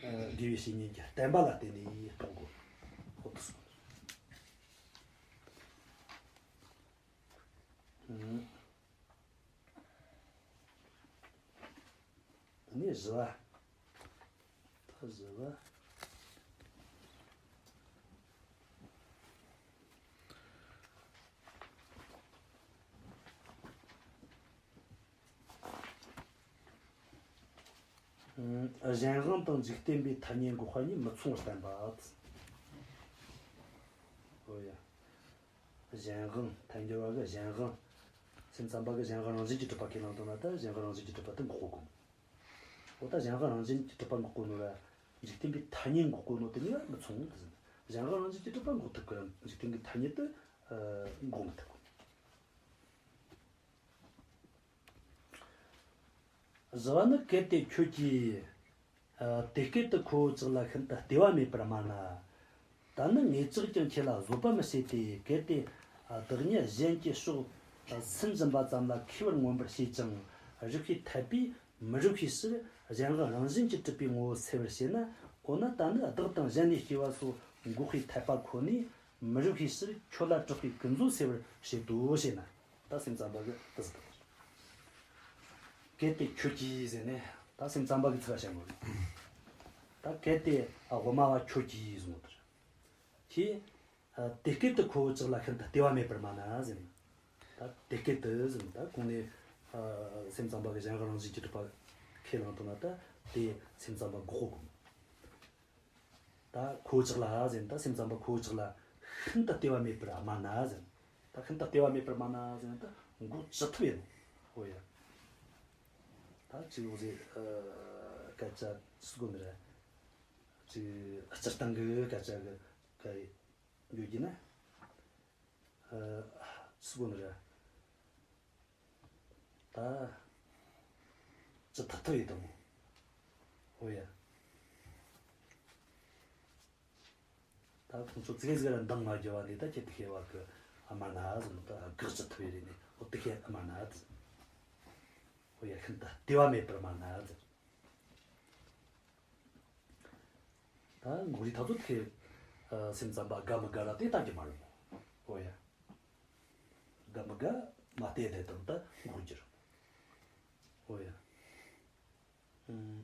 ཨ། དགེ་བའི་བཤེས་གཉེན་གྱི་བསྟན་པ་ལ་བརྟེན་ནས་རྟོགས་དགོས། འོ་དེ་སོང་། ཨང་། དེ་ནས་བཞི་བ། ད་བཞི་བ། ཨང་། གཞན་དབང་དང་འཇིག་རྟེན་པའི་ཐ་སྙད་འགོག་པ་གཉིས་མི་མཚུངས་པར་བསྟན་པ། འོ་ཡ། གཞན་དབང་། ཐལ་འགྱུར་བ་གི་གཞན་དབང་། སེམས་ཙམ་པ་གི་གཞན་དབང་རང་བཞིན་གྱིས་གྲུབ་པ་ཁས་བླངས་བཏང་ན་ད་གཞན་དབང་རང་བཞིན་གྱིས་གྲུབ་པ་དེ་འགོག་གོ་གི། འོ་ད་གཞན་དབང་རང་བཞིན་གྱིས་གྲུབ་པ་འགོག་གོ་ནོ་ར་འཇིག་རྟེན་པའི་ཐ་སྙད་འགོག་གོ་ནོ་དེ་གཉིས་ཀ་མི་མཚུངས་ཟེར། གཞན་དབང་རང་བཞིན་གྱིས་གྲུབ་པ་འགོག་ཐུབ་གི་ར་འཇིག་རྟེན་གྱི་ཐ་སྙད་དེ་འགོག་མི་ཐུབ་གོ། བཞི་བ་ནི། གལ་ཏེ་ཁྱོད་ཀྱིས། ཨ། དེ་སྐད་དུ་ཁོ་བོ་ཅག་ལ་ཤིན་ཏུ་ལྟོས་པ་མེད་པར་སྨྲ་ན། ད་ནི་ངས་ཅག་ཀྱང་ཁྱེད་ལ་བཟོད་པ་མི་བྱེད་དེ། གལ་ཏེ་བདག་ཉིད་གཞན་གྱི་ཕྱོགས་སུན་འབྱིན་པ་ཙམ་ལ་མཁས་པར་མངོན་པར་བྱེད་ཅིང་རིགས་པས་འཐད་པས་མི་རིགས་པའི་ཕྱིར་གཞན་དབང་རང་བཞིན་གྱིས་གྲུབ་པའི་ངོ་བོ་སེལ་བར་བྱེད་ན། འོ་ན་ད་ནི་བདག་དང་གཞན་ལས་སྐྱེ་བ་སོགས་འགོག་པའི་འཐད་པ་ཁོ་ནས་མི་རིགས་པའི་ཕྱིར་ཁྱོད་ལ་གྲགས་པའི་ཀུན་རྫོབ་སེལ་བར་བྱེད་དོ་ཞེ་ན། ད་སེམས་ཙམ་པ་གིས་དེ་ཟེར་བ་རེད། གལ་ཏེ་ཁྱོད་ཀྱིས་ཟེར་ནས་ད་སེམས་ཙམ་པ་གིས་ཚིག་པ་བཤད་ནོ་རེད། ད་གལ་ཏེ་ཨ་དབུ་མ་བ་ཁྱོད་ཀྱིས་ཟེར་ནོ་དེ་རེད། ཁྱེད་ཨ་དེ་སྐད་དུ་ཁོ་བོ་ཅག་ལ་ཤིན་ཏུ་ལྟོས་པ་མེད་པར་སྨྲ་ན་ཟེར་ནས། ད་དེ་སྐད་དུ་ཟེར་ནས་ད་གོང་ནས་ཨ་སེམས་ཙམ་པ་གིས་གཞན་དབང་རང་བཞིན་གྱིས་གྲུབ་པ་ཁས་བླངས་བཏང་ན་ད་དེ་སེམས་ཙམ་པ་འགོག་གོ་གི། ད་ཁོ་བོ་ཅག་ལ་ཟེར་ན། ད་སེམས་ཙམ་པ་ཁོ་བོ་ཅག་ལ་ཤིན་ཏུ་ལྟོས་པ་མེད་པར་སྨྲ་ན་ཟེར་ན། ད་ཤིན་ཏུ་ལྟོས་པ་མེད་པར་སྨྲ་ན་ཟེར་ན་ད་འགོག་ཅི་ཐུབ་ཡིན། འོ་ཡ། ད་ཅིག་འོ་ཟེར་ཨ་སྐད་ཆ་ཟེར་གོ་ནི་རེད། ཅིག་སྤྱིར་བཏང་གི་སྐད་ཆ་གི་གི་ཡོད་རྒྱུ་ན། ཨ་ཟེར་གོ་ནི་རེད། ད་ཅི་ཐུབ་ཐུབ་ཡིན་དང་། འོ་ཡ། ད་ཁོང་ཚོ་ཙི་གེ་ཟིག་ར་འདང་མ་རྒྱབ་པ་ནས་ད་ཁྱེད་དེ་ཤེས་པ་གི་སྨྲ་ན་ཟེར་ནོ། ད་དགག་ཅི་ཐུབ་ཡིན་རེད་ནས། འོ་དེ་ཤེས་སྨྲ་ན་ཟེར། འོ་ཡ། ཤིན་ཏུ་ལྟོས་པ་མེད་པར་སྨྲ་ན་ཟེར། ད་འགོག་རིགས་ཐག་ཚོད་ཐེ། ཨ་སེམས་ཙམ་པ་དགའ་མི་དགའ་ལ་དེ་ལྟ་རྒྱུ་མ་རེད་མོ། འོ་ཡ། དགའ་མི་དགའ་མ་བལྟས་དེ་དང་ད་འགོག་རྒྱུ་རེད། འོ་ཡ། ཨུམ།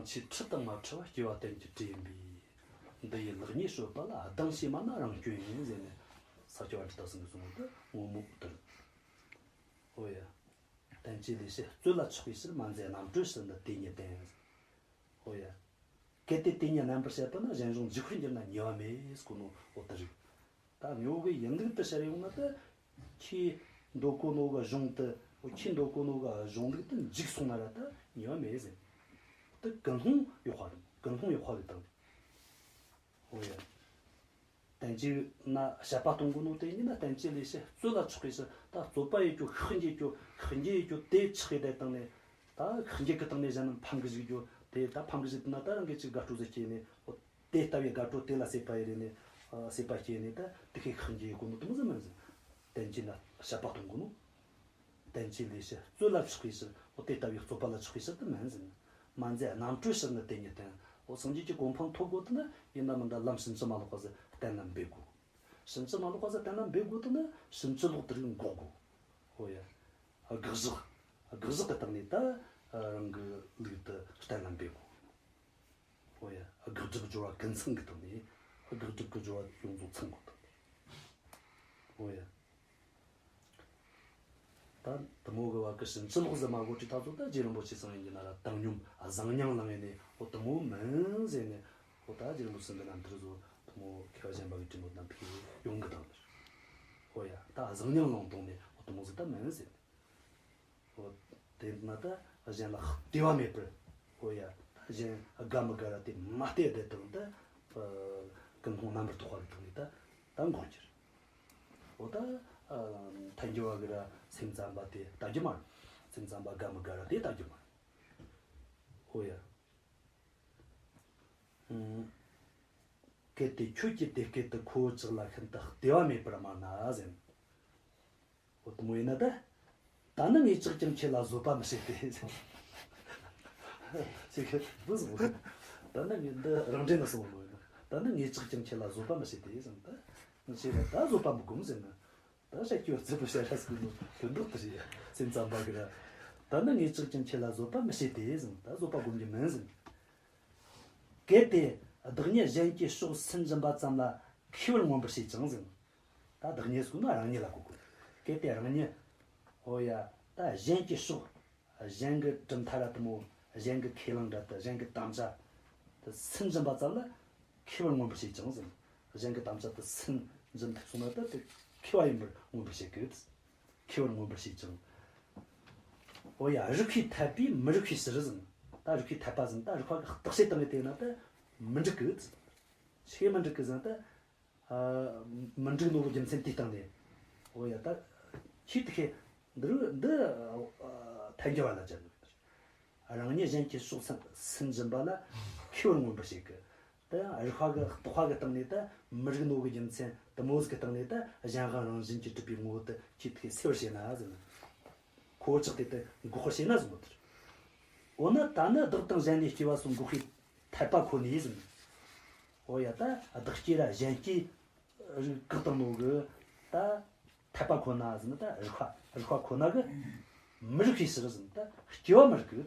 ཆོས་ཁྲིད་དང་མ་ཁྲིད་པ་སྐྱེ་བ་གཏན་གྱི་གྲས་ཡིན་པས། འདི་ཡི་ལེགས་ཉེས་དཔྱོད་པ་ལ། སྡང་ཞེས་སྨྲ་ན་རང་སྐྱོན་ཡིན་ཟེར་ནས། ས་སྐྱ་པཎྜི་ཏ་ཚང་གིས་གསུངས་པ་དེ་ངོ་མ་དེ་རེད། ཨོ་ཡ། བསྟན་བཅོས་ལས་བྱེད་རྩོད་ལ་ཆོག་པའི་ཕྱིར། མ་མཛད་རྣམ་གྲོལ་ཕྱིར་ནི་དེ་ཉིད་བསྟན། ཨོ་ཡ། གལ་ཏེ་དེ་ཉིད་རྣམ་པར་བཤད་པ་ན། གཞན་གཞུང་འཇུག་པར་འགྱུར་ན་ཉེས་པ་མེད་ཟེར་གོ་ནོ། ཨོ་དེ་རེད། ད་ངོ་བོ་གི་ཡིན་ལུགས་དེ་ཤར་ཡོང་ན། ད་ཁྱོས་འདོད་གོ་ནོ་གི་གཞུང་དེ། ཁྱོས་འདོད་གོ་ནོ་གི་གཞུང་ལུགས་དེ་འཇིག་སོང་ན་ར་ད་ཉེས་པ་མེད་ཟེར། དེ་ཀུན་སློང་ཡག་པ་རེད། ཀུན་སློང་ཡག་པ་གི་སྟེང་རེད། ཨོ་ཡ། བསྟན་བཅོས་ན་དཔྱད་པ་གཏོང་གོ་ནོ་དེ་ཡིན་ན། བསྟན་བཅོས་ལས་བྱེད་རྩོད་ལ་ཆོག་པའི་ཕྱིར། ད་རྩོད་པ་ཡེད་རྒྱུ། ཤགས་འགྱེད་རྒྱུ། ཤགས་འགྱེད་ཡེད་རྒྱུ་དེ་ཆགས་ཡེ་བསྡད་བཏང་ནས། ད་ཤགས་འགྱེད་གི་སྟེང་ནས་གཞན་རྣམས་ཕམ་གི་འཇུག་རྒྱུ་དེ། ད་ཕམ་གི་འཇུག་ན་ད་རང་གིས་ཅིག་དགའ་སྤྲོ་ཟིག་སྐྱེས་ནས། ཨོ་དེ་ལྟ་བུའི་དགའ་སྤྲོ་དེ་ལ་སྲེད་པ་ཡེ་རེ་ནས། ཨ་སྲེད་པ་སྐྱེས་ནས་ད་དེ་ཁའི་ཤགས་འགྱེད་ཡེད་གོ་ནོ་དེ་མོ་ཟིག་མིན་ཟེར། བསྟན་བཅོས་ན་དཔྱད་པ་གཏོང་གོ་ནོ། བསྟན་བཅོས་ལས་བྱེད་རྩོད་ལ་ཆོག་པའི་ཕྱིར། ཨོ་དེ་ལྟ་བུའི་རྩོད་པ་ལ་ཆོག་པའི་ཕྱིར་དེ་མིན་ཟེར། མ་མཛད་རྣམ་གྲོལ་ཕྱིར་ནི་དེ་ཉིད་བསྟན། ཨོ་སངས་རྒྱས་ཀྱི་གོ་འཕང་ཐོབ་དགོས་དེ་ན། ཡིན་ན་མིན་ན་ལམ་ཕྱིན་ཅི་མ་ལོག་པ་ཟིག་གཏན་ལ་འབེབས་དགོས། ཕྱིན་ཅི་མ་ལོག་པ་ཟིག་གཏན་ལ་འབེབས་དགོས་དེ་ན། ཕྱིན་ཅི་ལོག་དེ་རིགས་འགོག་དགོས། ཨོ་ཡ། དགག་བཞག་དགག་བཞག་གི་སྟེང་ནས་ད་རང་གི་ལུགས་དེ་གཏན་ལ་འབེབས་དགོས། ཨོ་ཡ། དགག་སྒྲུབ་སྦྱོར་བ་ཀུན་ཚང་གི་སྟེང་ནས། དགག་སྒྲུབ་ཀྱི་སྦྱོར་བ་ཡོངས་རྫོགས་ཚང་དགོས་དེ། ཨོ་ཡ། ད་དེ་མོ་གི་བར་གི་ཕྱིན་ཅི་ལོག་ཟིག་མ་གོ་དུས། ད་ཚོ་ད་རྗེ་རིན་པོ་ཆེ་ཚང་ཡིན་གྱི་ན་ར་བཏང་སྙོམས་བཟང་སྙིང་བླངས་ནས། ཨོ་དེ་མོ་མིན་ཟེར་ནས། ཨོ་ད་རྗེ་རིན་པོ་ཆེ་ཚང་གི་རྣམ་ཐར་ཚོ་དེ་མོ་མཁས་པ་གཞན་པ་གིས་བྲིས་ནོ་རྣམས་དེ་ཡོང་གི་དང་། ཨོ་ཡ། ད་བཟང་སྙིང་བླངས་བཏང་ནས། ཨོ་དེ་མོ་ཟིག་ད་མིན་ཟེར། ཨོ་དེ་ན་ད་གཞན་ལ་ལྟོས་པ་མེད་པར། ཨོ་ཡ། ད་གཞན་དགའ་མི་དགའ་ར་དེ་མ་ལྟོས་བསྡད་དང་། ད་ཀུན་སློང་རྣམ་པར་དག་པ་གི་ཐོག་ནས་ད་ད་འགོག་རྒྱུ་རེད། ཨོ་ད་ཨ་ཐལ་འགྱུར་བ་གི་ར་སེམས་ཙམ་པ་དེ་ལྟ་རྒྱུ་མ་རེད། སེམས་ཙམ་པ་དགའ་མི་དགའ་ར་དེ་ལྟ་རྒྱུ་མ་རེད། ཨོ་ཡ། ཨུམ། གལ་ཏེ་ཁྱོད་ཀྱིས་དེ་སྐད་དུ། ཁོ་བོ་ཅག་ལ་ཤིན་ཏུ་ལྟོས་པ་མེད་པར་སྨྲ་ན་ཟེར། ཨོ་དེ་མོ་ཡིན་ན་ད། ད་ནི་ངས་ཅིས་ཀྱང་ཁྱེད་ལ་བཟོད་པ་མི་བྱེད་དེ་ཟེར། ཅིག་འདི་ཟེར་གོ། ད་ནི་ངས་འདི་རང་འགྲེལ་ན་གསུངས་པ་མོ་ཡིན་ན། ད་ནི་ངས་ཅིས་ཀྱང་ཁྱེད་ལ་བཟོད་པ་མི་བྱེད་དེ་ཟེར། ད་ངས་ཁྱེད་ལ་ད་བཟོད་པ་མི་སྒོམ་ཟེར་ན། ད་བཤད་རྒྱུ་རྩེ་པོ་བཤད་ར་ཟེར་ནོ་དོན་དག་དེ་རེད་ཡ། སེམས་ཙམ་པ་གི་ར། ད་ནི་ངས་ཅིས་ཀྱང་ཁྱེད་ལ་བཟོད་པ་མི་བྱེད་དེ་ཟེར། ད་བཟོད་པ་སྒོམ་རྒྱུ་མིན་ཟེར། གལ་ཏེ་བདག་ཉིད་གཞན་གྱི་ཕྱོགས་སུན་འབྱིན་པ་ཙམ་ལ་མཁས་པར་མངོན་པར་བྱེད་ཅིང་ཟེར། ད་བདག་ཉིད་ཟེར་ན་རང་ཉིད་ལ་གོ་དགོས། གལ་ཏེ་རང་ཉིད། ཨོ་ཡ། ད་གཞན་གྱི་ཕྱོགས། གཞན་གྱི་གྲུབ་མཐའ་ར་དེ་མོ། གཞན་གྱི་ཁས་བླངས་ར་དེ། གཞན་གྱི་དམ་བཅའ་དེ་སུན་འབྱིན་པ་ཙམ་ལ་མཁས་པར་མངོན་པར་བྱེད་ཅིང་ཟེར། གཞན་གྱི་དམ་བཅའ་དེ་སུན་འབྱིན་ཐུབ་སོང་ན་ད་དེ་མཁས་པ་ཡིན་པར་མངོན་པར་བྱེད་དགོས། མཁས་པར་མངོན་པར་བྱེད་ཅིང་། ཨོ་ཡ། རིགས་པས་འཐད་པའི་མི་རིགས་པའི་ཕྱིར་ཟེར། ད་རིགས་པས་འཐད་པ་ཟེར། ད་རིགས་པ་གི་བརྟག་དཔྱད་བཏང་ནས་བལྟས་ན་ད་མི་འགྲིག་གི། ཆི་མི་འགྲིག་གི་ཟེར་ན་ད། ཨ་མི་འགྲིག་ནོ་གི་རྒྱུ་མཚན་དེའི་སྟེང་ནས། ཨོ་ཡ། ད་ཁྱོས་དེ་ཁའི་འདི་རུ་འདི་ཨ་ཐལ་འགྱུར་བ་ལ་སྦྱར་ནོ། རང་ཉིད་གཞན་གྱི་ཕྱོགས་སུན་སུན་འབྱིན་པ་ལ་མཁས་པར་མངོན་པར་བྱེད་གི། ད་རིགས་པ་གི་བརྟག་པ་གི་སྟེང་ནས་ད་མི་རིག་ནོ་གི་རྒྱུ་མཚན་དེ་མོ་ཟིག་གི་སྟེང་ནས་ད་གཞན་དབང་རང་བཞིན་གྱིས་གྲུབ་པའི་ངོ་བོ་དེ་ཁྱོས་དེ་སེལ་བར་བྱེད་ན་ཟེར་ན། ཁོ་བོ་ཅག་དེ་དེ་འགོག་པར་བྱེད་ན་ཟེར་ནོ་དེ་རེད། འོ་ན་ད་ནི་བདག་དང་གཞན་ལས་སྐྱེ་བ་སོགས་འགོག་པའི་འཐད་པ་ཁོ་ནས་ཟེར་ནོ། འོ་ཡ། ད་བདག་སྐྱེ་ར་གཞན་སྐྱེ་རིགས་བཀག་བཏང་ནོ་གི་ད་འཐད་པ་ཁོ་ན་ཟེར་ན། ད་རིགས་པ་རིགས་པ་ཁོ་ན་གི་མི་རིགས་པའི་ཕྱིར་ཟེར་ན། ད་སྐྱེ་བ་མི་རིག་གི།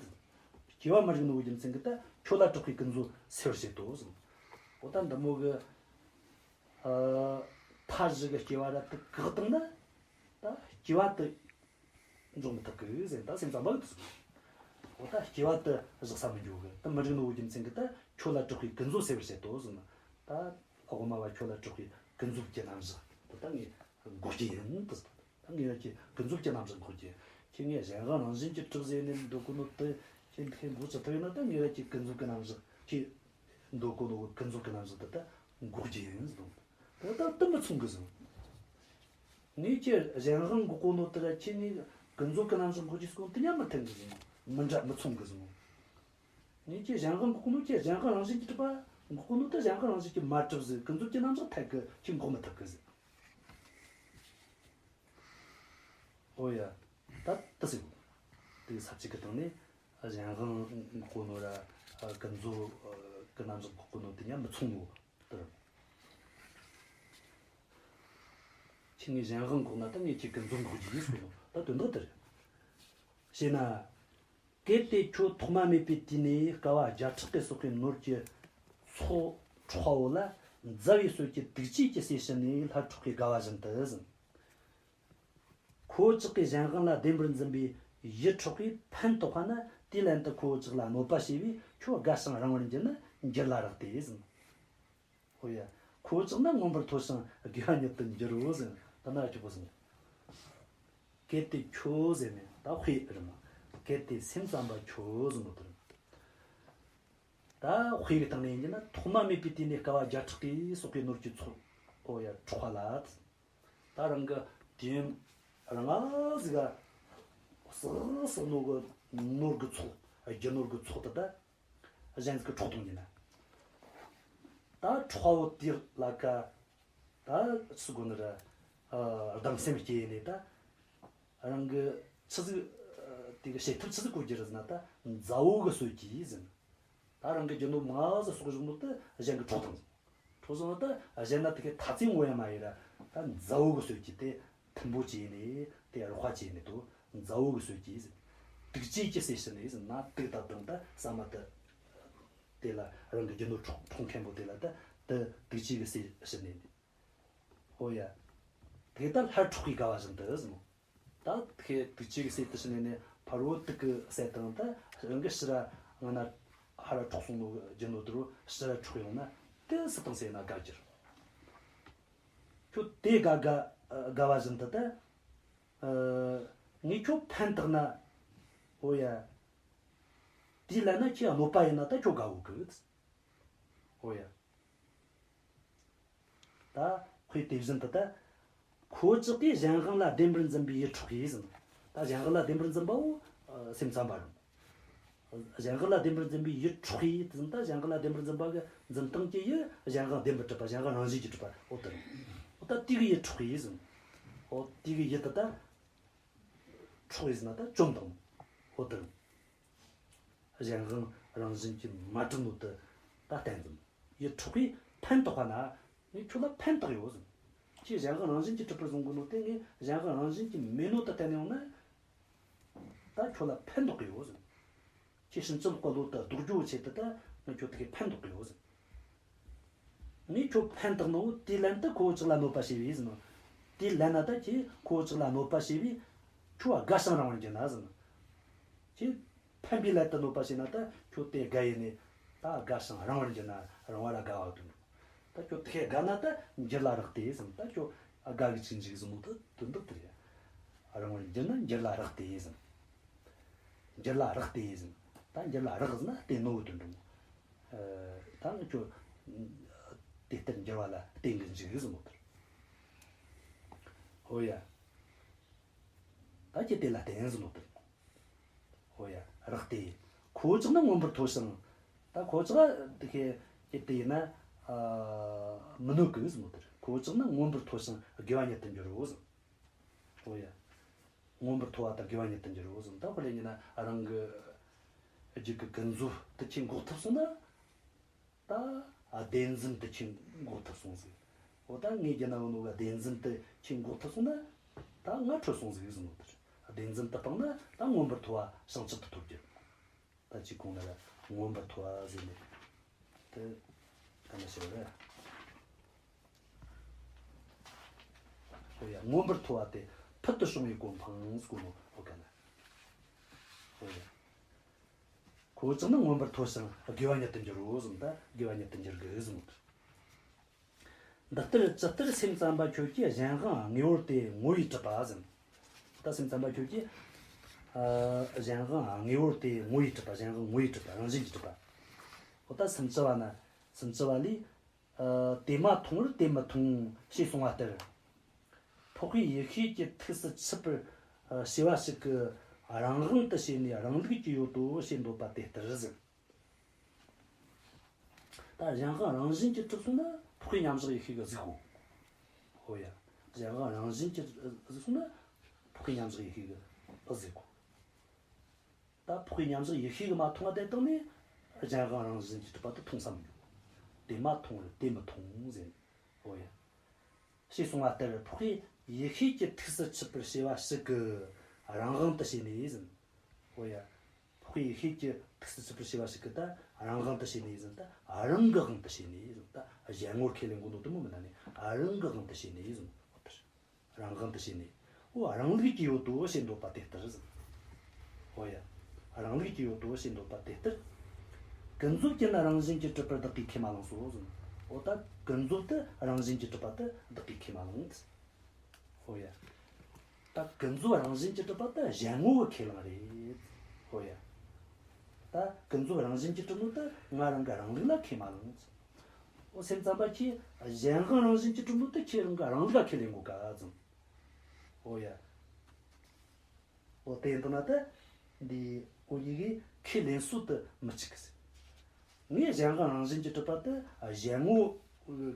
སྐྱེ་བ་མི་རིག་ནོ་གི་རྒྱུ་མཚན་གི་ད་ཁྱོད་ལ་གྲགས་པའི་ཀུན་རྫོབ་སེལ་བར་བྱེད་དོ་ཟེར་ན། འོ་ད་འདི་མོ་གི་ཨ་མཐའ་བཞི་གི་སྐྱེ་བ་ར་དེ་བཀག་བཏང་ན། ད་སྐྱེ་བ་དེ་འཇོག་མི་ཐུབ་གི་ཟེར། ད་སེམས་ཙམ་པ་གིས་དེ་ཟེར། འོ་ད་སྐྱེ་བ་དེ་བཞག་ས་མི་འཇོག་གི། ད་མི་རིག་ནོ་གི་རྒྱུ་མཚན་གི་ད་ཁྱོད་ལ་གྲགས་པའི་ཀུན་རྫོབ་སེལ་བར་བྱེད་དོ་ཟེར་ན། ད་དབུ་མ་བ་ཁྱོད་ལ་གྲགས་པའི་ཀུན་རྫོབ་ཀྱི་རྣམ་གཞག་དེ་ད་ངས་འགོག་རྒྱུ་ཡིན་དེ་ཟེར། ད་ངས་ར་ཁྱོད་ཀུན་རྫོབ་ཀྱི་རྣམ་གཞག་འགོག་རྒྱུ་ཡིན། ཁྱོད་ངས་གཞན་དབང་རང་བཞིན་གྱིས་གྲུབ་ཟེར་ནས་འདོད་གོ་ནོ་དེ་ཁྱོད་འདི་འགོག་ཅི་ཐུབ་ཡིན་ན། ད་ངས་ར་ཁྱོད་ཀུན་རྫོབ་ཀྱི་རྣམ་གཞག་ཁྱོད་འདོད་གོ་ནོ་གི་ཀུན་རྫོབ་ཀྱི་རྣམ་གཞག་དེ་ད་འགོག་རྒྱུ་ཡིན་ཟེར་ནོ། ད་ད་དེ་མི་མཚུངས་གི་ཟེར། ངས་ཁྱོད་གཞན་དབང་འགོག་གོ་ནོ་དེ་ར་ཁྱོད་ངས་ཀུན་རྫོབ་ཀྱི་རྣམ་གཞག་འགོག་རྒྱུ་ཟེར་གོ་ནོ་དེ་གཉིས་མི་མཐུན་གི་ཟེར། མི་འདྲ། མི་མཚུངས་གི་ཟེར། ངས་ཁྱོད་གཞན་དབང་འགོག་གོ་ནོ། ཁྱོད་གཞན་དབང་རང་བཞིན་གྱིས་གྲུབ་པ་འགོག་གོ་ནོ་དེ་གཞན་དབང་རང་བཞིན་གྱིས་མ་གྲུབ་ཟེར། ཀུན་རྫོབ་ཀྱི་རྣམ་གཞག་འཐད་གི། ཁྱོད་འགོག་མི་ཐུབ་གི་ཟེར། ཨོ་ཡ། ད་དེ་ཟེར་གོ། དེ་ས་བཅད་གི་སྟེང་ནས་གཞན་དབང་འགོག་གོ་ནོ་ར་ཀུན་རྫོབ་ཀྱི་རྣམ་གཞག་འགོག་གོ་ནོ་དེ་གཉིས་མི་མཚུངས་ནོ། དེ་རེད། ཁྱོད་ངས་གཞན་དབང་འགོག་ན་ད་ངས་ཁྱོད་ཀུན་རྫོབ་འགོག་རྒྱུ་ཡིན་ཟེར་གོ་ནོ། ད་དོན་དག་དེ་རེད། བྱས་ན། གལ་ཏེ་ཁྱོད་ཐོག་མ་མེད་པའི་དུས་ནས་དཀའ་བ་བརྒྱ་ཕྲག་གིས་བསགས་པའི་ནོར་གྱི་ཚོགས་འཕྲོག་པ་བོ་ལ་མཛའ་བའི་བསོད་ཀྱིས་དུག་ཅན་གྱི་ཟས་བྱིན་ནས་སླར་འཕྲོག་པའི་དགའ་བ་བཞིན་དུ་ཟེར། ཁོ་བོ་ཅག་གིས་གཞན་དབང་ལ་བདེན་པར་འཛིན་པའི་ཡིད་འཕྲོག་པས་ཕན་བཏགས་པ་ན། དེའི་ལན་དུ་ཁོ་བོ་ཅག་ལ་གནོད་པ་བྱས་པས་ཁྱོད་དགའ་ཞིང་རིང་བར་འགྱུར་ན་འགྱུར་ལ་རག་སྟེ་ཟེར། ཨོ་ཡ། ཁོ་བོ་ཅག་ནི་མངོན་པར་མཐོ་ཞིང་དགེ་བ་ཉིད་དུ་འགྱུར་རོ་ཟེར། ད་ན་ཁྱོད་པོ་ཟེར། གལ་ཏེ་ཁྱོད་ཟེར་ནས་ད་དཔེ་རེད་མ། གལ་ཏེ་སེམས་ཙམ་པ་ཁྱོད་ཟེར་ནོ་དེ་རེད། ད་དཔེ་གི་སྟེང་ནས་ཡིན་ན་ཐོག་མ་མེད་པའི་དུས་ནས་དཀའ་བ་བརྒྱ་ཕྲག་གིས་བསགས་པའི་ནོར་གྱི་ཚོགས། ཨོ་ཡ། འཕྲོག་པ་ལ། ད་རང་གི་དུས་ཡུན་རིང་ང་ཟིག་ག་བསགས་བསགས་ནོ་གི་ནོར་གི་ཚོགས། རྒྱུ་ནོར་གི་ཚོགས་དེ་ད་གཞན་ཟིག་གིས་འཕྲོག་བཏང་གི་ན། ད་འཕྲོག་པ་བོ་དེ་ལ་ཀ་ད་ཆི་དགོས་ནི་ར། ཨ། སྡང་སེམས་སྐྱེས་ནས་ད་རང་གི་ཆི་ཟིག་ཨ། དེ་གི་བྱེད་ཐབས་ཆི་ཟིག་བཀོལ་རྒྱུ་རེད་ཟེར་ན། ད་མཛའ་བོ་གི་བསོད་ཀྱིས་ཟེར། ད་རང་གི་རྒྱུ་ནོར་མང་ཟིག་བསགས་བཞག་ནོ་དེ་གཞན་གིས་འཕྲོག་བཏང་ཟིག་འཕྲོག་བཏང་ན་ད་གཞན་ན་དེ་གི་ཐ་ཚིག་ངོ་ཡ་མ་ཡིན་ར། ད་མཛའ་བོ་གི་བསོད་ཀྱིས་དེ་མཐུན་པོ་བྱས་ནས་དེ་རོགས་པ་བྱས་ནས་དོ། མཛའ་བོ་གི་བསོད་ཀྱིས་ཟེར། དུག་ཅན་གྱི་ཟས་བྱིན་ནས་ཟེར་ན། དུག་ད་དང་ད་ཟ་མ་དེ་དེ་ལ་རང་གི་རྒྱུ་ནོར་འཕྲོག་འཕྲོག་མཁན་པོ་དེ་ལ་ད་དེ་དུག་ཅན་གྱི་ཟས་བྱིན་ནས། ཨོ་ཡ། དེ་ད་སླར་འཕྲོག་པའི་དགའ་བ་བཞིན་དུ་ཟེར་ནོ། ད་ཁེ་དུག་ཅན་གྱི་ཟས་དེ་བྱིན་ནས་ནི་ཕ་རོལ་དུག་གི་ཟས་དང་། ད་རང་གི་ཕྱིར་ར་ང་ན་ཕར་ར་འཕྲོག་སོང་ནོ་རྒྱུ་ནོར་དེ་རུ་ཕྱིར་ར་འཕྲོག་ཡོང་ན་དེ་སུ་དང་ཟེར་ན་དགའ་རྒྱུ་རེད། ཁྱོད་དེ་དགའ་དགའ་དགའ་བ་བཞིན་དུ་ད། ཨ། ངས་ཁྱོད་ཕན་བཏགས་ན། ཨོ་ཡ། དེའི་ལན་ན་ཁྱོས་གནོད་པ་ཡིན་ན་ད་ཁྱོད་དགའ་བོ་གི། ཨོ་ཡ། ད་དཔེ་དེ་བཞིན་དུ་ད། ཁོ་བོ་ཅག་གིས་གཞན་དབང་ལ་བདེན་པར་འཛིན་པའི་ཡིད་འཕྲོག་པས་ཟེར། ད་གཞན་དབང་ལ་བདེན་པར་འཛིན་པ་བོ། ཨ། སེམས་ཙམ་པ་རེད། གཞན་དབང་ལ་བདེན་པར་འཛིན་པའི་ཡིད་འཕྲོག་པས་ཟེར། ད་གཞན་དབང་ལ་བདེན་པར་འཛིན་པ་གི་འཛིན་སྟངས་ཀྱི་ཡུལ་གཞན་དབང་བདེན་པར་གྲུབ་པ། གཞན་དབང་རང་བཞིན་གྱིས་གྲུབ་པ་འོ་དེ་རེད། འོ་ད་དེ་གི་ཡིད་འཕྲོག་པས་ཟེར། འོ་དེ་གི་ཡིད་དེ་ད་འཕྲོག་པས་ཟེར་ན་ད་བཅོམ་བཏང་། འོ་དེ་རེད། གཞན་དབང་རང་བཞིན་གྱིས་མ་གྲུབ་ནོ་དེ་ད་བསྟན་ཟིན། ཡིད་འཕྲོག་པས་ཕན་བཏགས་པ་ན། ངས་ཁྱོད་ལ་ཕན་བཏགས་ཡོད་ཟེར། ཁྱོས་གཞན་དབང་རང་བཞིན་གྱིས་གྲུབ་པར་བཟུང་གོ་ནོ་དེ་ངས་གཞན་དབང་རང་བཞིན་གྱིས་མེད་ནོ་དེ་བསྟན་ཡོང་ན། ད་ཁྱོད་ལ་ཕན་ཐོགས་ཀྱི་ཡོད་ཟེར། ཁྱོས་ཕྱིན་ཅི་ལོག་གི་བློ་དེ་ལྡོག་རྒྱུའི་ཆེད་དུ་ད་ངས་ཁྱོད་དེ་གི་ཕན་ཐོགས་ཀྱི་ཡོད་ཟེར། ངས་ཁྱོད་ཕན་བཏགས་ནོ་དེའི་ལན་དུ་ཁོ་བོ་ཅག་ལ་གནོད་པ་བྱས་པས་ཟེར་ནོ། དེའི་ལན་ན་ད་ཁྱོས་ཁོ་བོ་ཅག་ལ་གནོད་པ་བྱས་པས་ཁྱོད་དགའ་ཞིང་རིང་བར་འགྱུར་ན་ཟེར་ནོ། ཁྱོས་ཕན་པའི་ལན་དུ་གནོད་པ་བྱས་ན་ད་ཁྱོད་དེ་དགའ་ཡིན་ནས་ད་དགའ་ཞིང་རིང་བར་འགྱུར་ན། རིང་བ་ར་དགའ་བ་དོན། ད་ཁྱོད་དེ་དགའ་ན་ད་འགྱུར་ལ་རག་སྟེ་ཟེར། ད་ཁྱོད་དགའ་གི་ཅིག་འཇུག་ཟེར་ནོ་ད་དོན་དག་དེ་རེད། རིང་བར་འགྱུར་ན་འགྱུར་ལ་རག་སྟེ་ཟེར། འགྱུར་ལ་རག་སྟེ་ཟེར། ད་འགྱུར་ལ་རག་ཟེར་ན་བརྟེན་ནོ་གི་དོན་དུ། ཨ། ད་ནི་ཁྱོད་དེ་ལྟར་འགྱུར་བ་ལ་བརྟེན་གི་འཇུག་ཟེར་ནོ་དེ་རེད། ཧོ་ཡ། ད་ཁྱོད་དེ་ལ་བརྟེན་ཟེར་ནོ་དེ་རེད། ཧོ་ཡ། རག་སྟེ། ཁོ་བོ་ཅག་ནི་མངོན་པར་མཐོ་ཞིང་། ད་ཁོ་བོ་ཅག་དེ་ཁེ་ཁྱོད་དེ་ཡིན་ན། ཨ། མི་གནོད་གི་ཟེར་ནོ་དེ་རེད། ཁོ་བོ་ཅག་ནི་མངོན་པར་མཐོ་ཞིང་དགེ་བ་ཉིད་དུ་འགྱུར་རོ་ཟེར། ཨོ་ཡ། མངོན་པར་མཐོ་བ་དང་དགེ་བ་ཉིད་དུ་འགྱུར་རོ་ཟེར། ད་དཔེ་ལེན་ན་རང་གི་རྒྱུད་ཀྱི་ཀུན་རྫོབ་དེ་ཁྱོས་འགོག་ཐུབ་སོང་ན། ད་བདེན་འཛིན་དེ་ཁྱོས་འགོག་ཐུབ་སོང་ཟིག་འོ་ད་ངས་བརྒྱུད་ན་ཡོད་ནོ་གི་བདེན་འཛིན་དེ་ཁྱོས་འགོག་ཐུབ་སོང་ན། ད་ང་འཕྲོད་སོང་ཟིག་ཟེར་ནོ་དེ་རེད། བདེན་འཛིན་དེ་སྤངས་ན་ད་མངོན་པར་མཐོ་བ་བྱང་ཆུབ་ཏུ་ཐོབ་རྒྱུ། ད་ཅི་གོང་ན་ར་མངོན་པར་མཐོ་བ་ཟེར་ནས་དེ་ག་ན་ཞིག་རེད། ཨོ་ཡ། མངོན་པར་མཐོ་བ་སྟེ་ཕུལ་དུ་བྱུང་བའི་གོ་འཕང་ཟེར་གོ་ནོ། ཨོ་ག་ན། ཨོ་ཡ། ཁོ་བོ་ཅག་ནི་མངོན་པར་མཐོ་ཞིང་དགེ་བ་ཉིད་དུ་འགྱུར་རོ་ཟེར། ད་དགེ་བ་ཉིད་དུ་འགྱུར་གི་ཟེར་ནོ། འདི་ལྟར་ཇི་ལྟར་སེམས་ཙམ་པ་ཁྱོད་ཀྱིས་གཞན་དབང་དངོས་པོར་ཏེ་ངོ་བོས་གྲུབ་པ་ཟེར། ད་སེམས་ཙམ་པ་ཁྱོད་ཀྱིས། ཨ། གཞན་དབང་དངོས་པོར་ཏེ་ངོ་བོས་གྲུབ་པ། གཞན་དབང་ངོ་བོས་གྲུབ་པ། རང་བཞིན་གྱིས་གྲུབ་པ། འོ་ད་སུམ་ཅུ་པ་ན། སུམ་ཅུ་པ་ལས། ཨ། དེ་མ་མཐོང་བར་དེ་མི་མཐོང་ཞེས་གསུངས་པ་ལྟར། འཕགས་པའི་ཡེ་ཤེས་ཀྱི་ཐུགས་སུ་ཆུད་པར། ཨ། བྱས་པ་ཞིག་གི་རང་དབང་དུ་བྱས་ནས་རང་ལུགས་ཀྱི་ཡོད་དོ་ཞེས་འདོད་པ་དེ་ལྟར་ཟེར། ད་གཞན་དབང་རང་བཞིན་གྱིས་གྲུབ་སོང་ན་འཕགས་པའི་མཉམ་བཞག་ཡེ་ཤེས་ཀྱིས་གཟིགས་གོ། ཧོ་ཡ། གཞན་དབང་རང་བཞིན་གྱིས་གཟིགས་སོང་ན་འཕགས་པའི་མཉམ་བཞག་ཡེ་ཤེས་ཀྱིས་གཟིགས་གོ། ད་འཕགས་པའི་མཉམ་བཞག་ཡེ་ཤེས་ཀྱིས་མ་མཐོང་བ་དེ་དག་ནི་གཞན་དབང་རང་བཞིན་གྱིས་གྲུབ་པ་དེ་མཐོང་ས་མི་འགྱུར། དེ་མ་མཐོང་བར་དེ་མི་མཐོང་ཟེར། ཨོ་ཡ། ཞེས་གསུངས་པ་ལྟར་འཕགས་པའི་ཡེ་ཤེས་ཀྱི་ཐུགས་སུ་ཆུད་པར་བྱས་པ་ཞིག་གི་རང་དབང་དུ་བྱས་ནས་ཟེར། ཨོ་ཡ། དཔེ་ཡེ་ཤེས་ཀྱི་ཐུགས་སུ་ཆུད་པར་བྱས་པ་ཞིག་གིས་ད་རང་དབང་དུ་བྱས་ནས་ཟེར། ད་རང་གི་དབང་དུ་བྱས་ནས་ཟེར། ད་གཞན་ངོར་ཁས་ལེན་གོ་ནོ་དེ་མོ་མིན་ན་ནི། རང་གི་དབང་དུ་བྱས་ནས་ཟེར། འོ་དེ་རེད། རང་དབང་དུ་བྱས་ནས། འོ་རང་ལུགས་ཀྱི་ཡོད་དོ་ཞེས་འདོད་པ་དེ་ལྟར་ཟེར། འོ་ཡ། རང་ལུགས་ཀྱི་ཡོད་དོ་ཞེས་འདོད་པ་དེ་ལྟར། ཀུན་རྫོབ་ཀྱང་རང་བཞིན་གྱིས་གྲུབ་པར་བདག་གིས་ཁས་མ་བླངས་སོ་ཟེར། འོ་ད་ཀུན་རྫོབ་དེ་རང་བཞིན་གྱིས་གྲུབ་པ་དེ་བདག་གིས་ཁས་མ་བླངས། ཧོ་ཡ། ད་ཀུན་རྫོབ་རང་བཞིན་གྱིས་གྲུབ་པ་དེ་གཞན་ངོ་གི་ཁས་བླངས་རེད། ཧོ་ཡ། ད་ཀུན་རྫོབ་རང་བཞིན་གྱིས་གྲུབ་ནོ་དེ་ང་རང་གི་རང་ལུགས་ལ་ཁས་མ་བླངས། འོ་སེམས་ཙམ་པ་ཁྱོས་གཞན་དབང་རང་བཞིན་གྱིས་གྲུབ་ནོ་དེ་ཁྱོས་རང་གི་རང་ལུགས་ལ་ཁས་ལེན་གོ་ག་ཟེར། ཧོ་ཡ། འོ་དེ་ཡིན་དུས་ན་ད་འདི་འུ་གཉིས་ཀས་ཁས་ལེན་སྲོལ་དེ་མི་གཅིག་གི་ཟེར། ངས་གཞན་དབང་རང་བཞིན་གྱིས་གྲུབ་པ་དེ་གཞན་ངོ་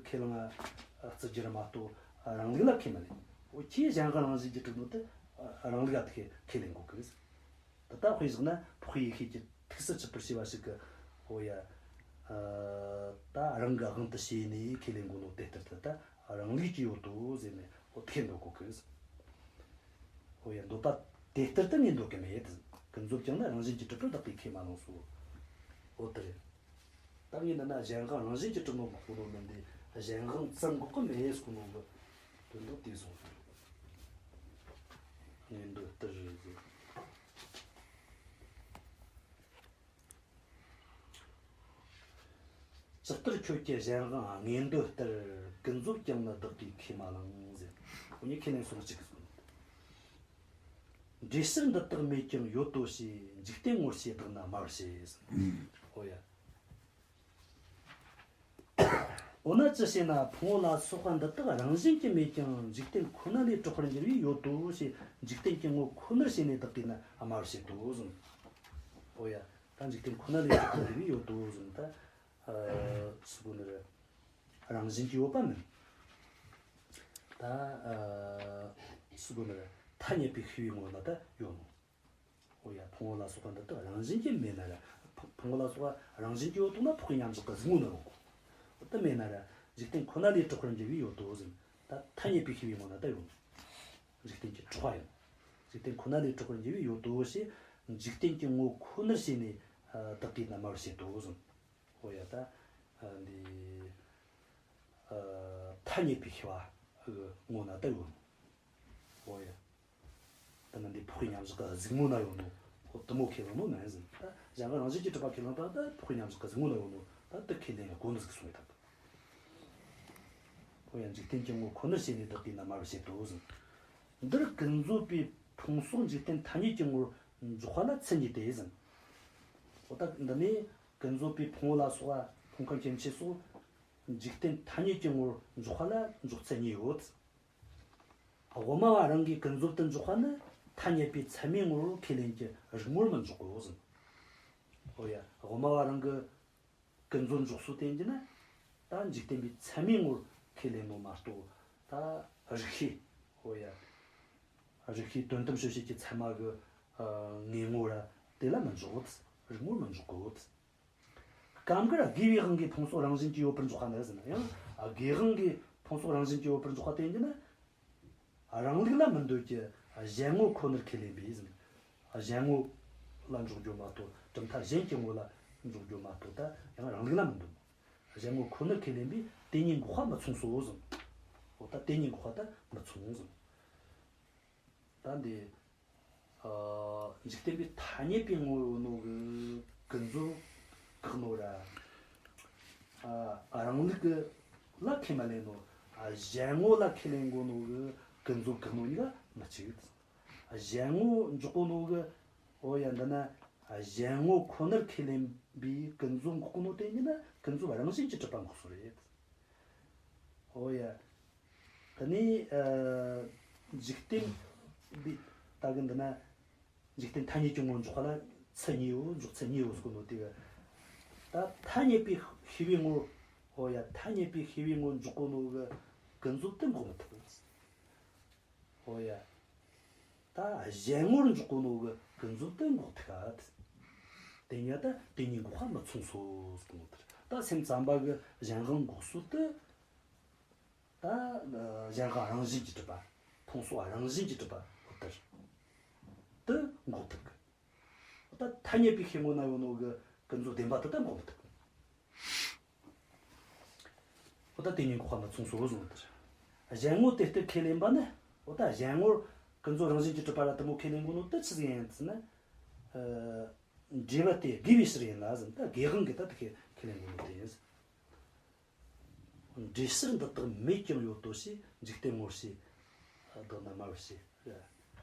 ཁས་བླངས་བརྩི་རྒྱུ་རེད་མ་གཏོགས་རང་ལུགས་ལ་ཁས་མི་ལེན། འོ་ཁྱོས་གཞན་དབང་རང་བཞིན་གྱིས་གྲུབ་ནོ་དེ་རང་ལུགས་ལ་དེ་ཁས་ཁས་ལེན་གོ་གི་ཟེར། ད་ལྟ་དཔེ་བཞག་ན་འཕགས་པའི་ཡེ་ཤེས་ཀྱི་ཐུགས་སུ་ཆུད་པར་བྱས་པ་ཞིག་གིས། འོ་ཡ། ཨ། ད་རང་གི་དབང་དུ་བྱས་ནས་ཁས་ལེན་གོ་ནོ་དེ་ལྟར་དུ་ད་རང་ལུགས་ཀྱི་ཡོད་དོ་ཟེར་ནས། འོ་དེ་འདོད་གོ་གི་ཟེར། འོ་ཡ། འདོད་པ་དེ་ལྟར་དུ་ངས་འདོད་གི་མེད། ཀུན་རྫོབ་ཀྱང་ནི་རང་བཞིན་གྱིས་གྲུབ་པར་བདག་གིས་ཁས་མ་བླངས་སོ། འོ་དེ་རེད། ད་ངས་འདི་ན་གཞན་དབང་རང་བཞིན་གྱིས་གྲུབ་ནོ་འགོག་གོ་ནོ་མིན་ཏེ། གཞན་དབང་ཙམ་འགོག་གི་མེད་ཟེར་གོ་ནོ་གི་དོན་དག་དེ་གསུངས། ངེས་འདོད་ལྟར་ཟེར། ཇི་ལྟར་ཁྱོད་ཀྱི་གཞན་དབང་ངེས་འདོད་ལྟར། ཀུན་རྫོབ་ཀྱང་ནི་བདག་གིས་ཁས་མ་བླངས་ཟེར། འུ་གཉིས་ཁས་ལེན་སྲོལ་གཅིག་གི་ཟེར། འགྲེལ་ཕྱིར་འདི་དག་མེད་ཀྱང་ཡོད་དོ་ཞེས། འཇིག་རྟེན་ངོར་བྱས་བདག་ན་སྨྲ་བར་བྱེད་ཟེར། ཨོ་ཡ། འོ་ན་ཅི་ཞེ་ན། ཕུང་པོ་ལ་སོགས་པ་འདི་དག་རང་བཞིན་གྱིས་མེད་ཀྱང་། འཇིག་རྟེན་ཁོ་ན་ལས་གྲོགས་པར་འགྱུར་བས་ཡོད་དོ་ཞེས། འཇིག་རྟེན་གྱི་ངོ་ཁོ་ནར་བྱས་ནས་བདག་གིས་ནི་སྨྲ་བར་བྱེད་དོ་ཟེར། ཨོ་ཡ། ད་འཇིག་རྟེན་ཁོ་ན་ལས་གྲོགས་པར་འགྱུར་བས་ཡོད་དོ་ཟེར། ད་ཨ་སུ་གོ་ནི་རེད། རང་བཞིན་གྱིས་ཡོད་པ་མིན། ད་ཨ་སུ་གོ་ནི་རེད། ཐ་སྙད་པའི་ཤེས་པའི་ངོ་ན་ད་ཡོད་ནོ། འོ་ཡ། ཕུང་པོ་ལ་སོགས་པ་འདི་དག་རང་བཞིན་གྱིས་མེད་ན་ར། ཕུང་ཕུང་པོ་ལ་སོགས་པ་རང་བཞིན་གྱིས་ཡོད་དོ་ན་འཕགས་པའི་མཉམ་བཞག་གི་གཟིགས་ངོ་ན་ཡོང་གོ། འོ་དེ་མེད་ན་ར། འཇིག་རྟེན་ཁོ་ན་ལས་གྲོགས་པར་འགྱུར་བས་ཡོད་དོ་ཟེར། ད་ཐ་སྙད་པའི་ཤེས་པའི་ངོ་ན་ད་ཡོད། འཇིག་རྟེན་གྱི་གྲོགས་པ་ཡིན། འཇིག་རྟེན་ཁོ་ན་ལས་གྲོགས་པར་འགྱུར་བས་ཡོད་དོ་ཞེས། འཇིག་རྟེན་གྱི་ངོ་ཁོ་ནར་བྱས་ནས་ཨ་བདག་གིས་ནི་སྨྲ་བར་བྱེད་དོ་ཟེར། འོ་ཡ། ད་ཨ་འདི་ཨ་ཐ་སྙད་པའི་ཤེས་པ་གི་ངོ་ན་ད་ཡོད། འོ་ཡ། དེ་ནི་འདི་འཕགས་པའི་མཉམ་བཞག་གི་གཟིགས་ངོ་ན་ཡོད་ནོ། འོ་དེ་མོ་ཁས་བླངས་ནོ་མིན་ཟེར། ད་གཞན་དབང་རང་བཞིན་གྱིས་གྲུབ་པ་ཁས་བླངས་པ་ད་འཕགས་པའི་མཉམ་བཞག་གི་གཟིགས་ངོ་ན་ཡོད་ནོ། ད་དེ་ཁས་ལེན་དགོས་ནི་ཟིག་གསུངས་ཡོད་ཐལ། འོ་ཡ། འཇིག་རྟེན་གྱི་ངོ་ཁོ་ནར་བྱས་ནས་བདག་གིས་ནི་སྨྲ་བར་བྱེད་དོ་ཟེར། འདིར་ཀུན་རྫོབ་པའི་ཕུང་སོགས་འཇིག་རྟེན་ཐ་སྙད་ཀྱི་ངོར་འཇོག་པ་ལ་མཚན་ཉིད་དེ་ཟེར། འོ་ད་འདི་ནས་ཀུན་རྫོབ་པའི་ཕུང་པོ་ལ་སོགས་པ། ཕུང་ཁམས་སྐྱེ་མཆེད་སོགས་འཇིག་རྟེན་ཐ་སྙད་ཀྱི་ངོར་འཇོག་པ་ལ་འཇོག་མཚན་ཉིད་ཡོད། དབུ་མ་བ་རང་གིས་ཀུན་རྫོབ་ཏུ་འཇོག་པ་ནི་ཐ་སྙད་པའི་ཚད་མའི་ངོར་ཁས་ལེན་གྱི་རིག་ངོར་མི་འཇོག་གོ་ཟེར། འོ་ཡ། དབུ་མ་བ་རང་གིས་ཀུན་རྫོབ་འཇོག་སྲོལ་བསྟན་གྱི་ན། ད་འཇིག་རྟེན་པའི་ཚད་མའི་ངོར་ཁས་ལེན་ནོ་མ་གཏོགས། ད་རིགས་ཤེས། འོ་ཡ། རིགས་ཤེས་དོན་དམ་དཔྱོད་བྱེད་ཀྱི་ཚད་མ་གི་ཨ་ངོས་ངོ་ར་དེ་ལ་མི་འཇོག་གོ། རིག་ངོར་མི་འཇོག་གོ། སྐབས་འགར་དགེ་བའི་དབང་གིས་ཕུང་སོགས་རང་བཞིན་གྱིས་ཡོད་པར་འཇོག་པ་ནི་ཟེར་ན། ཡང་དགེ་དབང་གིས་ཕུང་སོགས་རང་བཞིན་གྱིས་ཡོད་པར་འཇོག་པ་དེ་ཡིན་གྱི་ན། རང་ལུགས་ལ་མི་འདོད་ཀྱི་གཞན་ངོ་ཁོ་ནར་ཁས་ལེན་པས་ཟེར། གཞན་ངོ་ལ་འཇོག་རྒྱུ་མ་གཏོགས། གྲུབ་མཐའ་གཞན་གྱི་ངོ་ལ་འཇོག་རྒྱུ་མ་གཏོགས། ད་ཡང་རང་ལུགས་ལ་མི་འདོད་ནོ། གཞན་ངོ་ཁོ་ནར་ཁས་ལེན་པས་དེ་གཉིས་འགོག་པ་མི་མཚུངས་སོ་ཟེར། འོ་ད་དེ་གཉིས་འགོག་པ་ད་མི་མཚུངས་ཟེར། ད་འདི། ཨ་འཇིག་རྟེན་པའི་ཐ་སྙད་པའི་ངོ་ཡོད་ནོ་གི་ཀུན་རྫོབ་བཀག་ནོ་ར། ཨ་རང་ལུགས་ལ་ཁས་མ་ལེན་ནོ། ཨ་གཞན་ངོ་ལ་ཁས་ལེན་གོ་ནོ་གི་ཀུན་རྫོབ་བཀག་ནོ་གཉིས་ཀ་མི་གཅིག། ཨ་གཞན་ངོ་འཇོག་གོ་ནོ་གི། འོ་ཡ། འདི་ན་ཨ་གཞན་ངོ་ཁོ་ནར་ཁས་ལེན་པའི་ཀུན་རྫོབ་འགོག་གོ་ནོ་དེ་ཡིན་ན་ཀུན་རྫོབ་རང་བཞིན་གྱིས་གྲུབ་པ་འགོག་སྲོལ་རེད། འོ་ཡ། དེ་ནས་ཨ་འཇིག་རྟེན་འདི་ལྟ་གི་འདི་ན། འཇིག་རྟེན་ཐ་སྙད་ཀྱི་ངོར་འཇོག་པ་ལ་མཚན་ཉིད་ཡོད། འཇོག་མཚན་ཉིད་ཡོད་ཟེར་གོ་ནོ་དེ་གི། ད་ཐ་སྙད་པའི་ཤེས་པའི་ངོར། འོ་ཡ། ཐ་སྙད་པའི་ཤེས་པའི་ངོར་འཇོག་གོ་ནོ་གི་ཀུན་རྫོབ་དེ་འགོག་མི་ཐུབ། འོ་ཡ། ད་གཞན་ངོར་འཇོག་གོ་ནོ་གི་ཀུན་རྫོབ་དེ་འགོག་ཐུབ་ག། དེ་གཉིས་ད་དེ་གཉིས་འགོག་པ་མི་མཚུངས་སོ་ཟེར་གོ་ནོ་དེ་རེད། ད་སེམས་ཙམ་པ་གི་གཞན་དབང་འགོག་སྲོལ་དེ། ད་གཞན་དབང་རང་བཞིན་གྱིས་གྲུབ་པ། ཕུང་སོགས་རང་བཞིན་གྱིས་གྲུབ་པ་འོ་དེ་དེ་འགོག་ཐུབ་གི། ད་ཐ་སྙད་པའི་ཤེས་ངོ་ན་ཡོད་ནོ་གི་ཀུན་རྫོབ་བདེན་པ་དེ་ད་འགོག་མི་ཐུབ། འོ་ད་དེ་གཉིས་འགོག་པ་མི་མཚུངས་སོ་བཟུང་ལྟར། གཞན་ངོ་དེ་ལྟར་ཁས་ལེན་པ་ནི། འོ་ད་གཞན་ངོར་ཀུན་རྫོབ་རང་བཞིན་གྱིས་གྲུབ་པ་ར་དེ་མོ་ཁས་ལེན་གོ་ནོ་དེ་ཆི་ཟིག་ཡིན་ཟེར་ན། ཨ། འབྲས་བུ་སྟེ་དགེ་བའི་ཕྱིར་ཡིན་ལ་ཟེར། ད་དགེ་དབང་གིས་ད་དེ་ཁས་ཁས་ལེན་གོ་ནོ་དེ་ཡིན་ཟེར། འབྲས་ཕྱིར་འདི་དག་མེད་ཀྱང་ཡོད་དོ་ཞེས། འཇིག་རྟེན་ངོར་བཤད་བདག་ན་སྨྲ་བར་བྱེད།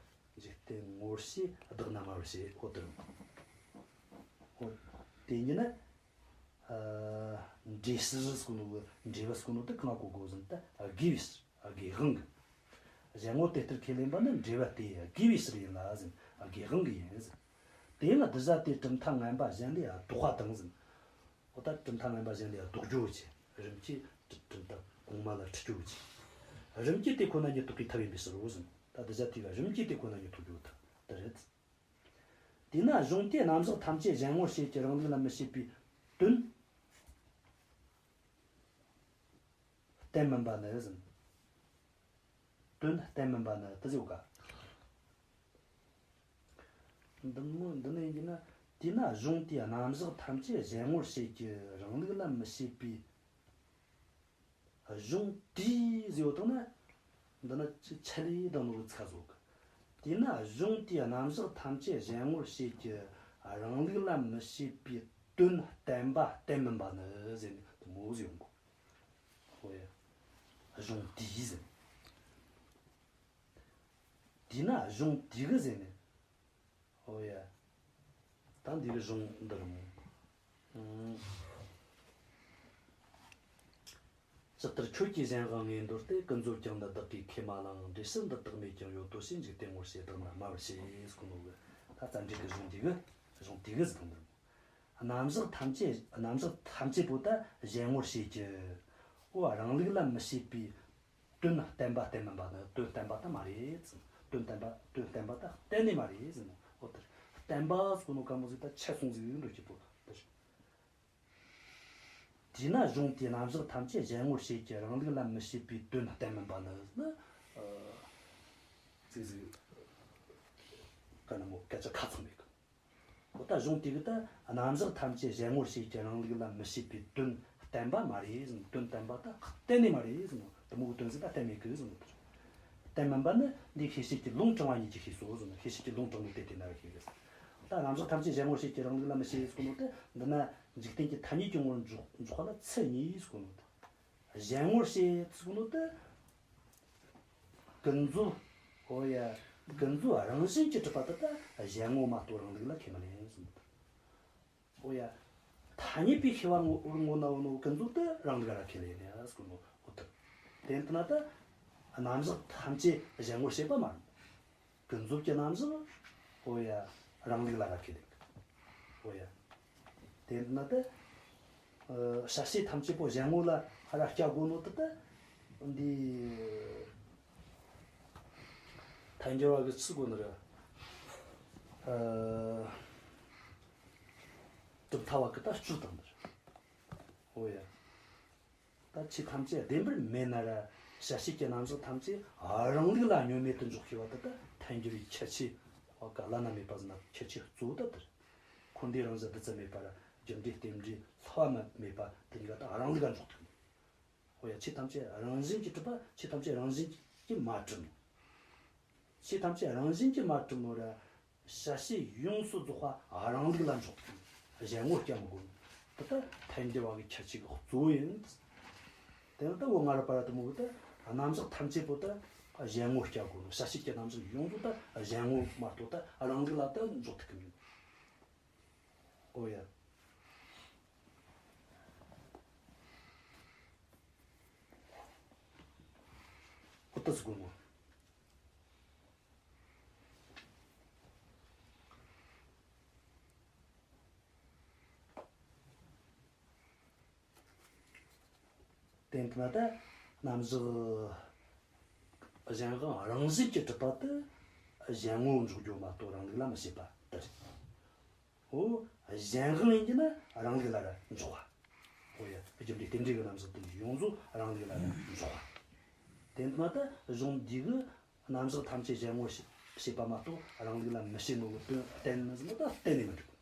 འཇིག་རྟེན་ངོར་བཤད་བདག་ན་སྨྲ་བར་བྱེད། འོ་དེ་རེད། འོ་དེ་ཉིད་ནི། ཨ། འབྲས་ཕྱིར་ཟེར་གོ་ནོ་གི་འབྲས་བུ་ཟེར་གོ་ནོ་དེ་གང་གོ་དགོས་ཟེར་ན། ད་དགེ་བའི་ཕྱིར། དགེ་དབང་གིས། གཞན་ངོ་དེ་ལྟར་ཁས་ལེན་པ་ནི། འབྲས་བུ་སྟེ་དགེ་བའི་ཕྱིར་ཡིན་ལ་ཟེར། དགེ་དབང་གིས་ཡིན་ཟེར། དེ་ཡང་གདུལ་བྱ་དེ་གྲུབ་མཐའ་ངན་པ་གཞན་ལས་ལྡོག་པ་དང་ཟེར། འོ་ད་གྲུབ་མཐའ་ངན་པ་གཞན་ལས་ལྡོག་རྒྱུ་བྱས། རིམ་གྱིས་གྲུབ་མཐའ་གོང་མ་ལ་འཁྲིད་རྒྱུ་བྱས། རིམ་གྱིས་དེ་ཁོ་ན་ཉིད་རྟོགས་པའི་ཐབས་ཡིན་པའི་ཕྱིར་རོ་ཟེར། ད་གདུལ་བྱ་དེ་ག་རིམ་གྱིས་དེ་ཁོ་ན་ཉིད་རྟོགས་རྒྱུ་ཐབས་དེ་རེད། དེས་ན་གཞུང་དེས་རྣམ་གཞག་ཐམས་ཅད་གཞན་ངོར་བྱེད་ཀྱི་རང་ལུགས་ལ་མི་བྱེད་པའི་དོན་གཏན་མིན་པ་ནི་ཟེར། དོན་གཏན་མིན་པ་ནི་དེ་ཟེར་ག། འདི་མོ་འདི་ནས་ཡིན་ན། དེས་ན་གཞུང་དེས་རྣམ་གཞག་ཐམས་ཅད་གཞན་ངོར་བྱེད་ཀྱི་རང་ལུགས་ལ་མི་བྱེད་པའི། གཞུང་དེས་ཟེར་བ་དང་ན། འདི་ན་ཆ་ལས་དང་ནོར་ཚ་བཟོ་གི། དེས་ན་གཞུང་དེས་རྣམ་གཞག་ཐམས་ཅད་གཞན་ངོར་བྱེད་ཀྱི་རང་ལུགས་ལ་མི་བྱེད་པའི་དོན་བསྟན་པ་གཏན་མིན་པ་ནི་ཟེར་ནས་དེ་མོ་ཟེར་ཡོང་གོ། ཧོ་ཡ། གཞུང་དེས་ཟེར། དེས་ན་གཞུང་དེ་གིས་ཟེར་ནས། ཨོ་ཡ། ད་འདི་གི་གཞུང་འདི་རུ་མོ། ཨང་། ཇི་ལྟར་ཁྱོད་ཀྱིས་གཞན་དབང་ངེས་འདོད་དེ། ཀུན་རྫོབ་ཀྱང་ནི་བདག་གིས་ཁས་མ་བླངས། འབྲས་ཕྱིར་འདི་དག་མེད་ཀྱང་ཡོད་དོ་ཞེས། འཇིག་རྟེན་ངོར་བཤད་བདག་ན་སྨྲ་བར་བྱེད། ཟེར་གོ་ནོ་གི། ད་བཙལ་འབྲས་ཀྱི་གཞུང་འདི་གི། གཞུང་དེ་གི་ཟེར་གོ་ནོ། རྣམ་གཞག་ཐམས་ཅད། རྣམ་གཞག་ཐམས་ཅད་པོ་ད་གཞན་ངོར་བཤད་ཀྱི། འོ་རང་ལུགས་ལ་མི་བྱེད་པའི་དོན་བསྟན་པ་གཏན་མིན་པ་ནི། དོན་བསྟན་པ་ད་མ་རེད་ཟེར། དོན་བསྟན་པ། དོན་བསྟན་པ་ད་གཏན་ནས་མ་རེད་ཟེར་ནོ། འོ་དེར་བསྟན་པ་ཟེར་གོ་ནོ་ག་མོ་ཟིག་ད་ཆད་སོང་ཟིག་འགྲོ་རྒྱུ་པོ་དེར། དེས་ན་གཞུང་དེས་རྣམ་གཞག་ཐམས་ཅད་གཞན་ངོར་བཤད་ཀྱི་རང་ལུགས་ལ་མི་བྱེད་པའི་དོན་བསྟན་མིན་པ་ནི་ཟེར་ན། ཨ། ཟིག་ཟིག་ག་ན་མོ་སྐད་ཆ་ཁ་ཚང་མེད་གི། འོ་ད་གཞུང་དེ་གིས་ད་རྣམ་གཞག་ཐམས་ཅད་གཞན་ངོར་བཤད་ཀྱི་རང་ལུགས་ལ་མི་བྱེད་པའི་དོན་བསྟན་པ་མ་རེད་ཟེར། དོན་བསྟན་པ་ད་གཏན་ནས་མ་རེད་ཟེར་ནོ། དེ་མོ་གི་དོན་ཟིག་ད་གཏན་མེད་གི་ཟེར་ནོ། བསྟན་མིན་པ་ནི་འདི་ཤེས་བྱེད་ཀྱི་ལུང་དྲངས་པ་ཉིད་ཀྱིས་ཤེས་སོ་ཟེར་ནོ། ཤེས་བྱེད་ཀྱི་ལུང་དྲངས་ནོ་དེ་དེ་ན་ར་ཤེས་གི་ཟེར། ད་རྣམ་གཞག་ཐམས་ཅད་གཞན་ངོར་བཤད་ཀྱི་རང་ལུགས་ལ་མི་བྱེད་ཟེར་གོ་ནོ་དེ་འདི་ན་འཇིག་རྟེན་གྱི་ཐ་སྙད་ཀྱི་ངོར་འཇོག་འཇོག་པ་ལ་ཚུལ་གཉིས་ཟེར་གོ་ནོ་དེ། གཞན་ངོར་བཤད་ཟེར་གོ་ནོ་དེ། ཀུན་རྫོབ། ཨོ་ཡ། ཀུན་རྫོབ་རང་བཞིན་གྱིས་གྲུབ་པ་དེ་ད་གཞན་ངོ་མ་གཏོགས་རང་ལུགས་ལ་ཁས་མི་ལེན་ཟེར་ནོ། ཨོ་ཡ། ཐ་སྙད་པའི་ཤེས་པ་ངོ་ངོ་ན་ཡོད་ནོ་ཀུན་རྫོབ་དེ་རང་ལུགས་ལ་ཁས་ལེན་ཡ་ཟེར་གོ་ནོ། ཨོ་དེ། དེ་ལྟ་ན་ད་རྣམ་གཞག་ཐམས་ཅད་གཞན་ངོར་བཤད་པ་མ་རེད། ཀུན་རྫོབ་ཀྱི་རྣམ་གཞག། ཨོ་ཡ། རང་ལུགས་ལ་ར་ཁས་ལེན། ཨོ་ཡ། དེ་ན་ད། ཨ། བྱ་བྱེད་ཐམས་ཅད་པོ་གཞན་ངོ་ལ་ར་སྐྱེ་དགོས་ནོ་དེ་ད། འདི་ཐལ་འགྱུར་བ་གིས་ཆི་གོ་ནི་རེད། ཨ། གྲུབ་མཐའ་བ་གིས་ད་སྤྱོད་བཏང་ནི་རེད། ཨོ་ཡ། ད་ཆོས་ཐམས་ཅད་བདེན་པར་མེད་ན་ར། བྱ་བྱེད་ཀྱི་རྣམ་གཞག་ཐམས་ཅད་རང་ལུགས་ལ་བསྙོན་མེད་དུ་འཇོག་ཤེས་པ་དེ་ད་ཐལ་འགྱུར་བའི་ཁྱད་ཆོས། བ་ག་བླ་ན་མེད་པ་ཟེར་ན་ཁྱད་ཆོས་གཙོ་བོ་དེ་དེ་རེད། འཁོར་འདས་རང་བཞིན་བདུད་རྩི་མེད་པ་ར་རྒྱུ་འབྲས་རྟེན་འབྲེལ་བསླུ་བ་མེད་པ་དེ་གཉིས་ཀ་ད་རང་ལུགས་ལ་འཇོག་ཐུབ་ནི། འོ་ཡ། ཆོས་ཐམས་ཅད་རང་བཞིན་གྱིས་གྲུབ་པ། ཆོས་ཐམས་ཅད་རང་བཞིན་གྱིས་མ་གྲུབ་ནོ། ཆོས་ཐམས་ཅད་རང་བཞིན་གྱིས་མ་གྲུབ་ནོ་ར། བྱ་བྱེད་ཡོངས་སུ་རྫོགས་པ་རང་ལུགས་ལ་འཇོག་ཐུབ། གཞན་ངོ་སྐྱེ་མི་དགོས། དེ་ལྟར་ཐལ་འགྱུར་བ་གི་ཁྱད་ཆོས་ཀྱི་གཙོ་བོ་ཡིན། དེ་ལྟར་འོ་ང་ར་པ་ར་དེ་མོ་གི་ད་རྣམ་གཞག་ཐམས་ཅད་པོ་ད་གཞན་ངོ་སྐྱེ་དགོས་ནོ། བྱ་བྱེད་ཀྱི་རྣམ་གཞག་ཡོངས་རྫོགས་ད་གཞན་ངོ་མ་གཏོགས་ད་རང་ལུགས་ལ་ད་འཇོག་ཐུབ་ཀྱི་མིན། འོ་ཡ། འོ་ད་ཟེར་དགོས་ནོ། དེ་ལྟ་ན་ད་རྣམ་གཞག་གཞན་དབང་རང་བཞིན་གྱིས་གྲུབ་པ་དེ་གཞན་ངོ་འཇོག་རྒྱུ་མ་གཏོགས་རང་ལུགས་ལ་མི་བྱེད་པ་དེ་རེད། འོ། གཞན་དབང་ཡིན་གྱི་ན་རང་ལུགས་ལ་ར་འཇོག་པ། འོ་ཡ། རྒྱུ་འབྲས་རྟེན་འབྲེལ་གྱི་རྣམ་གཞག་དེ་ཡོངས་རྫོགས་རང་ལུགས་ལ་ར་འཇོག་པ། དེ་ལྟ་ན་ད་གཞུང་འདི་གི་རྣམ་གཞག་ཐམས་ཅད་གཞན་ངོ་བཤད་ བྱེད་པ་མ་གཏོགས་རང་ལུགས་ལ་མི་བྱེད་ནོ་གི་དོན་བསྟན་ནི་ཟིན་ན་ད་གཏན་ནས་མི་འགྲིག།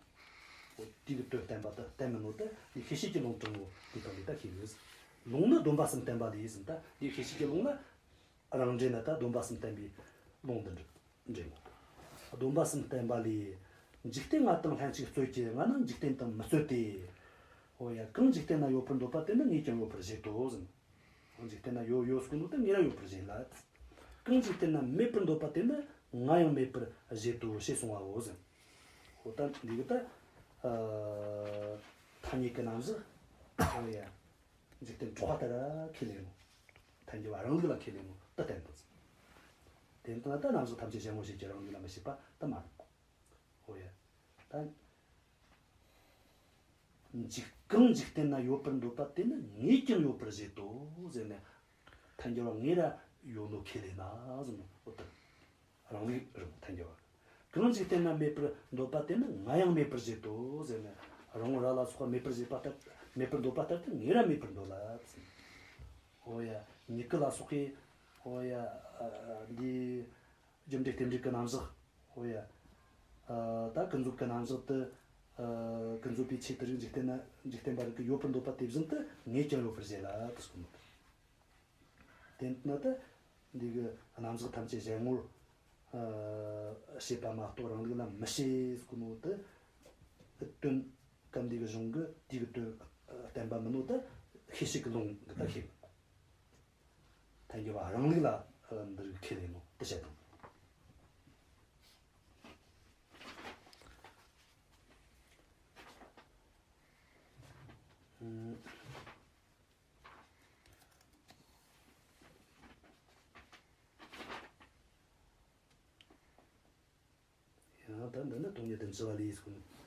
འོ་དེ་གི་དོན་བསྟན་པ་ད་གཏན་མིན་ནོ་ད་དེ་ཤེས་བྱེད་ཀྱི་ལུང་དྲངས་ནོ་དེ་ལྟ་ལས་ད་ཤེས་ཡོད། ལུང་ནི་སྡོམ་པ་གསུམ་བསྟན་པ་ལས་ཟིན། ད་དེ་ཤེས་བྱེད་ཀྱི་ལུང་ལ་རང་འགྲེལ་ན་ད་སྡོམ་པ་གསུམ་བསྟན་པའི་ལུང་འདི་འགྲེལ་ནོ། སྡོམ་པ་གསུམ་བསྟན་པ་ལས། འཇིག་རྟེན་ལྔ་དང་ལྷན་ཅིག་རྩོད་ཀྱི་ལྔ་ནི་འཇིག་རྟེན་དང་མི་རྩོད་དེ། འོ་ཡ། གང་འཇིག་རྟེན་ན་ཡོད་པར་འདོད་པ་དེ་ནི་ངེས་ཀྱང་ཡོད་པར་བཞེད་དོ་ཟིན། འཇིག་རྟེན་ན་ཡོད་ཡོད་ཟེར་གོ་ནོ་དེ་ངེས་ར་ཡོད་པར་བཞེད་ལ། གང་འཇིག་རྟེན་ན་མེད་པར་འདོད་པ་དེ་ནི་ང་ཡང་མེད་པར་བཞེད་དོ་ཞེས་གསུངས་པའོ་ཟེར། འོ་ད་འདི་གི་ད། ཨ། ཐ་སྙད་ཀྱི་རྣམ་གཞག་འོ་ཡ། འཇིག་རྟེན་གྲགས་པ་ལྟར་ཁས་ལེན་ནོ། ཐལ་འགྱུར་བ་རང་ལུགས་ལ་ཁས་ལེན་ནོ་ད་བསྟན་ཏོ་ཟེར། དེ་ལྟ་ན་ད་རྣམ་གཞག་ཐམས་ཅད་གཞན་ངོ་ཞེས་བྱའི་རང་ལུགས་ལ་མི་བྱེད་པ་ད་མ་རེད། འོ་ཡ། ད། འཇིག་གང་འཇིག་རྟེན་ན་ཡོད་པར་འདོད་པ་དེ་ནི་ངེས་ཀྱང་ཡོད་པར་བཞེད་དོ་ཟེར་ནས། ཐལ་འགྱུར་བ་ངེས་ར་ཡོད་ནོ་ཁས་ལེན་ན་ཟེར་ནོ། འོ་ད་རང་ལུགས་རང་ཐལ་འགྱུར་བ། གང་འཇིག་རྟེན་ན་མེད་པར་འདོད་པ་དེ་ནི་ང་ཡང་མེད་པར་བཞེད་དོ་ཟེར་ནས། རང་ངོ་ར་ལ་སོགས་པ་མེད་པར་བཞེད་པ་ལྟར། མེད་པར་འདོད་པ་ལྟར་དུ་ངེས་ར་མེད་པར་འདོད་ལ་ཟེར། འོ་ཡ། མྱུ་གུ་ལ་སོགས་པའི། འོ་ཡ། འདི། རྒྱུ་འབྲས་རྟེན་འབྲེལ་གྱི་རྣམ་གཞག་འོ་ཡ། ཨ། ད་ཀུན་རྫོབ་ཀྱི་རྣམ་གཞག་དེ། ཨ། ཀུན་རྫོབ་པའི་ཆོས་དེ་རིགས་འཇིག་རྟེན་ན། འཇིག་རྟེན་པ་རིགས་ཀྱིས་ཡོད་པར་འདོད་པ་དེ་བཞིན་དུ་ངེས་ཀྱང་ཡོད་པར་བཞེད་ལ་དེ་གསུངས་ནོ། དེ་ན་ད་འདི་གི་རྣམ་གཞག་ཐམས་ཅད་གཞན་ངོར། ཨ། བྱེད་པ་མ་གཏོགས་རང་ལུགས་ལ་མི་བྱེད་གསུངས་ནོ་དེ། དོན་སྐབས་འདི་གི་གཞུང་གི་དེ་གི་དོན་བསྟན་པ་མིན་ནོ་ད་ཤེས་བྱེད་ཀྱི་ལུང་གི་ད་ཤེས། ཐལ་འགྱུར་བ་རང་ལུགས་ལ་འདི་རིགས་ཁས་ལེན་ནོ་དེ་བཤད་དང་། ཡང་ད་འདི་ནི་སྟོང་ཉིད་དུ་འཆི་བ་ལས་གསུངས།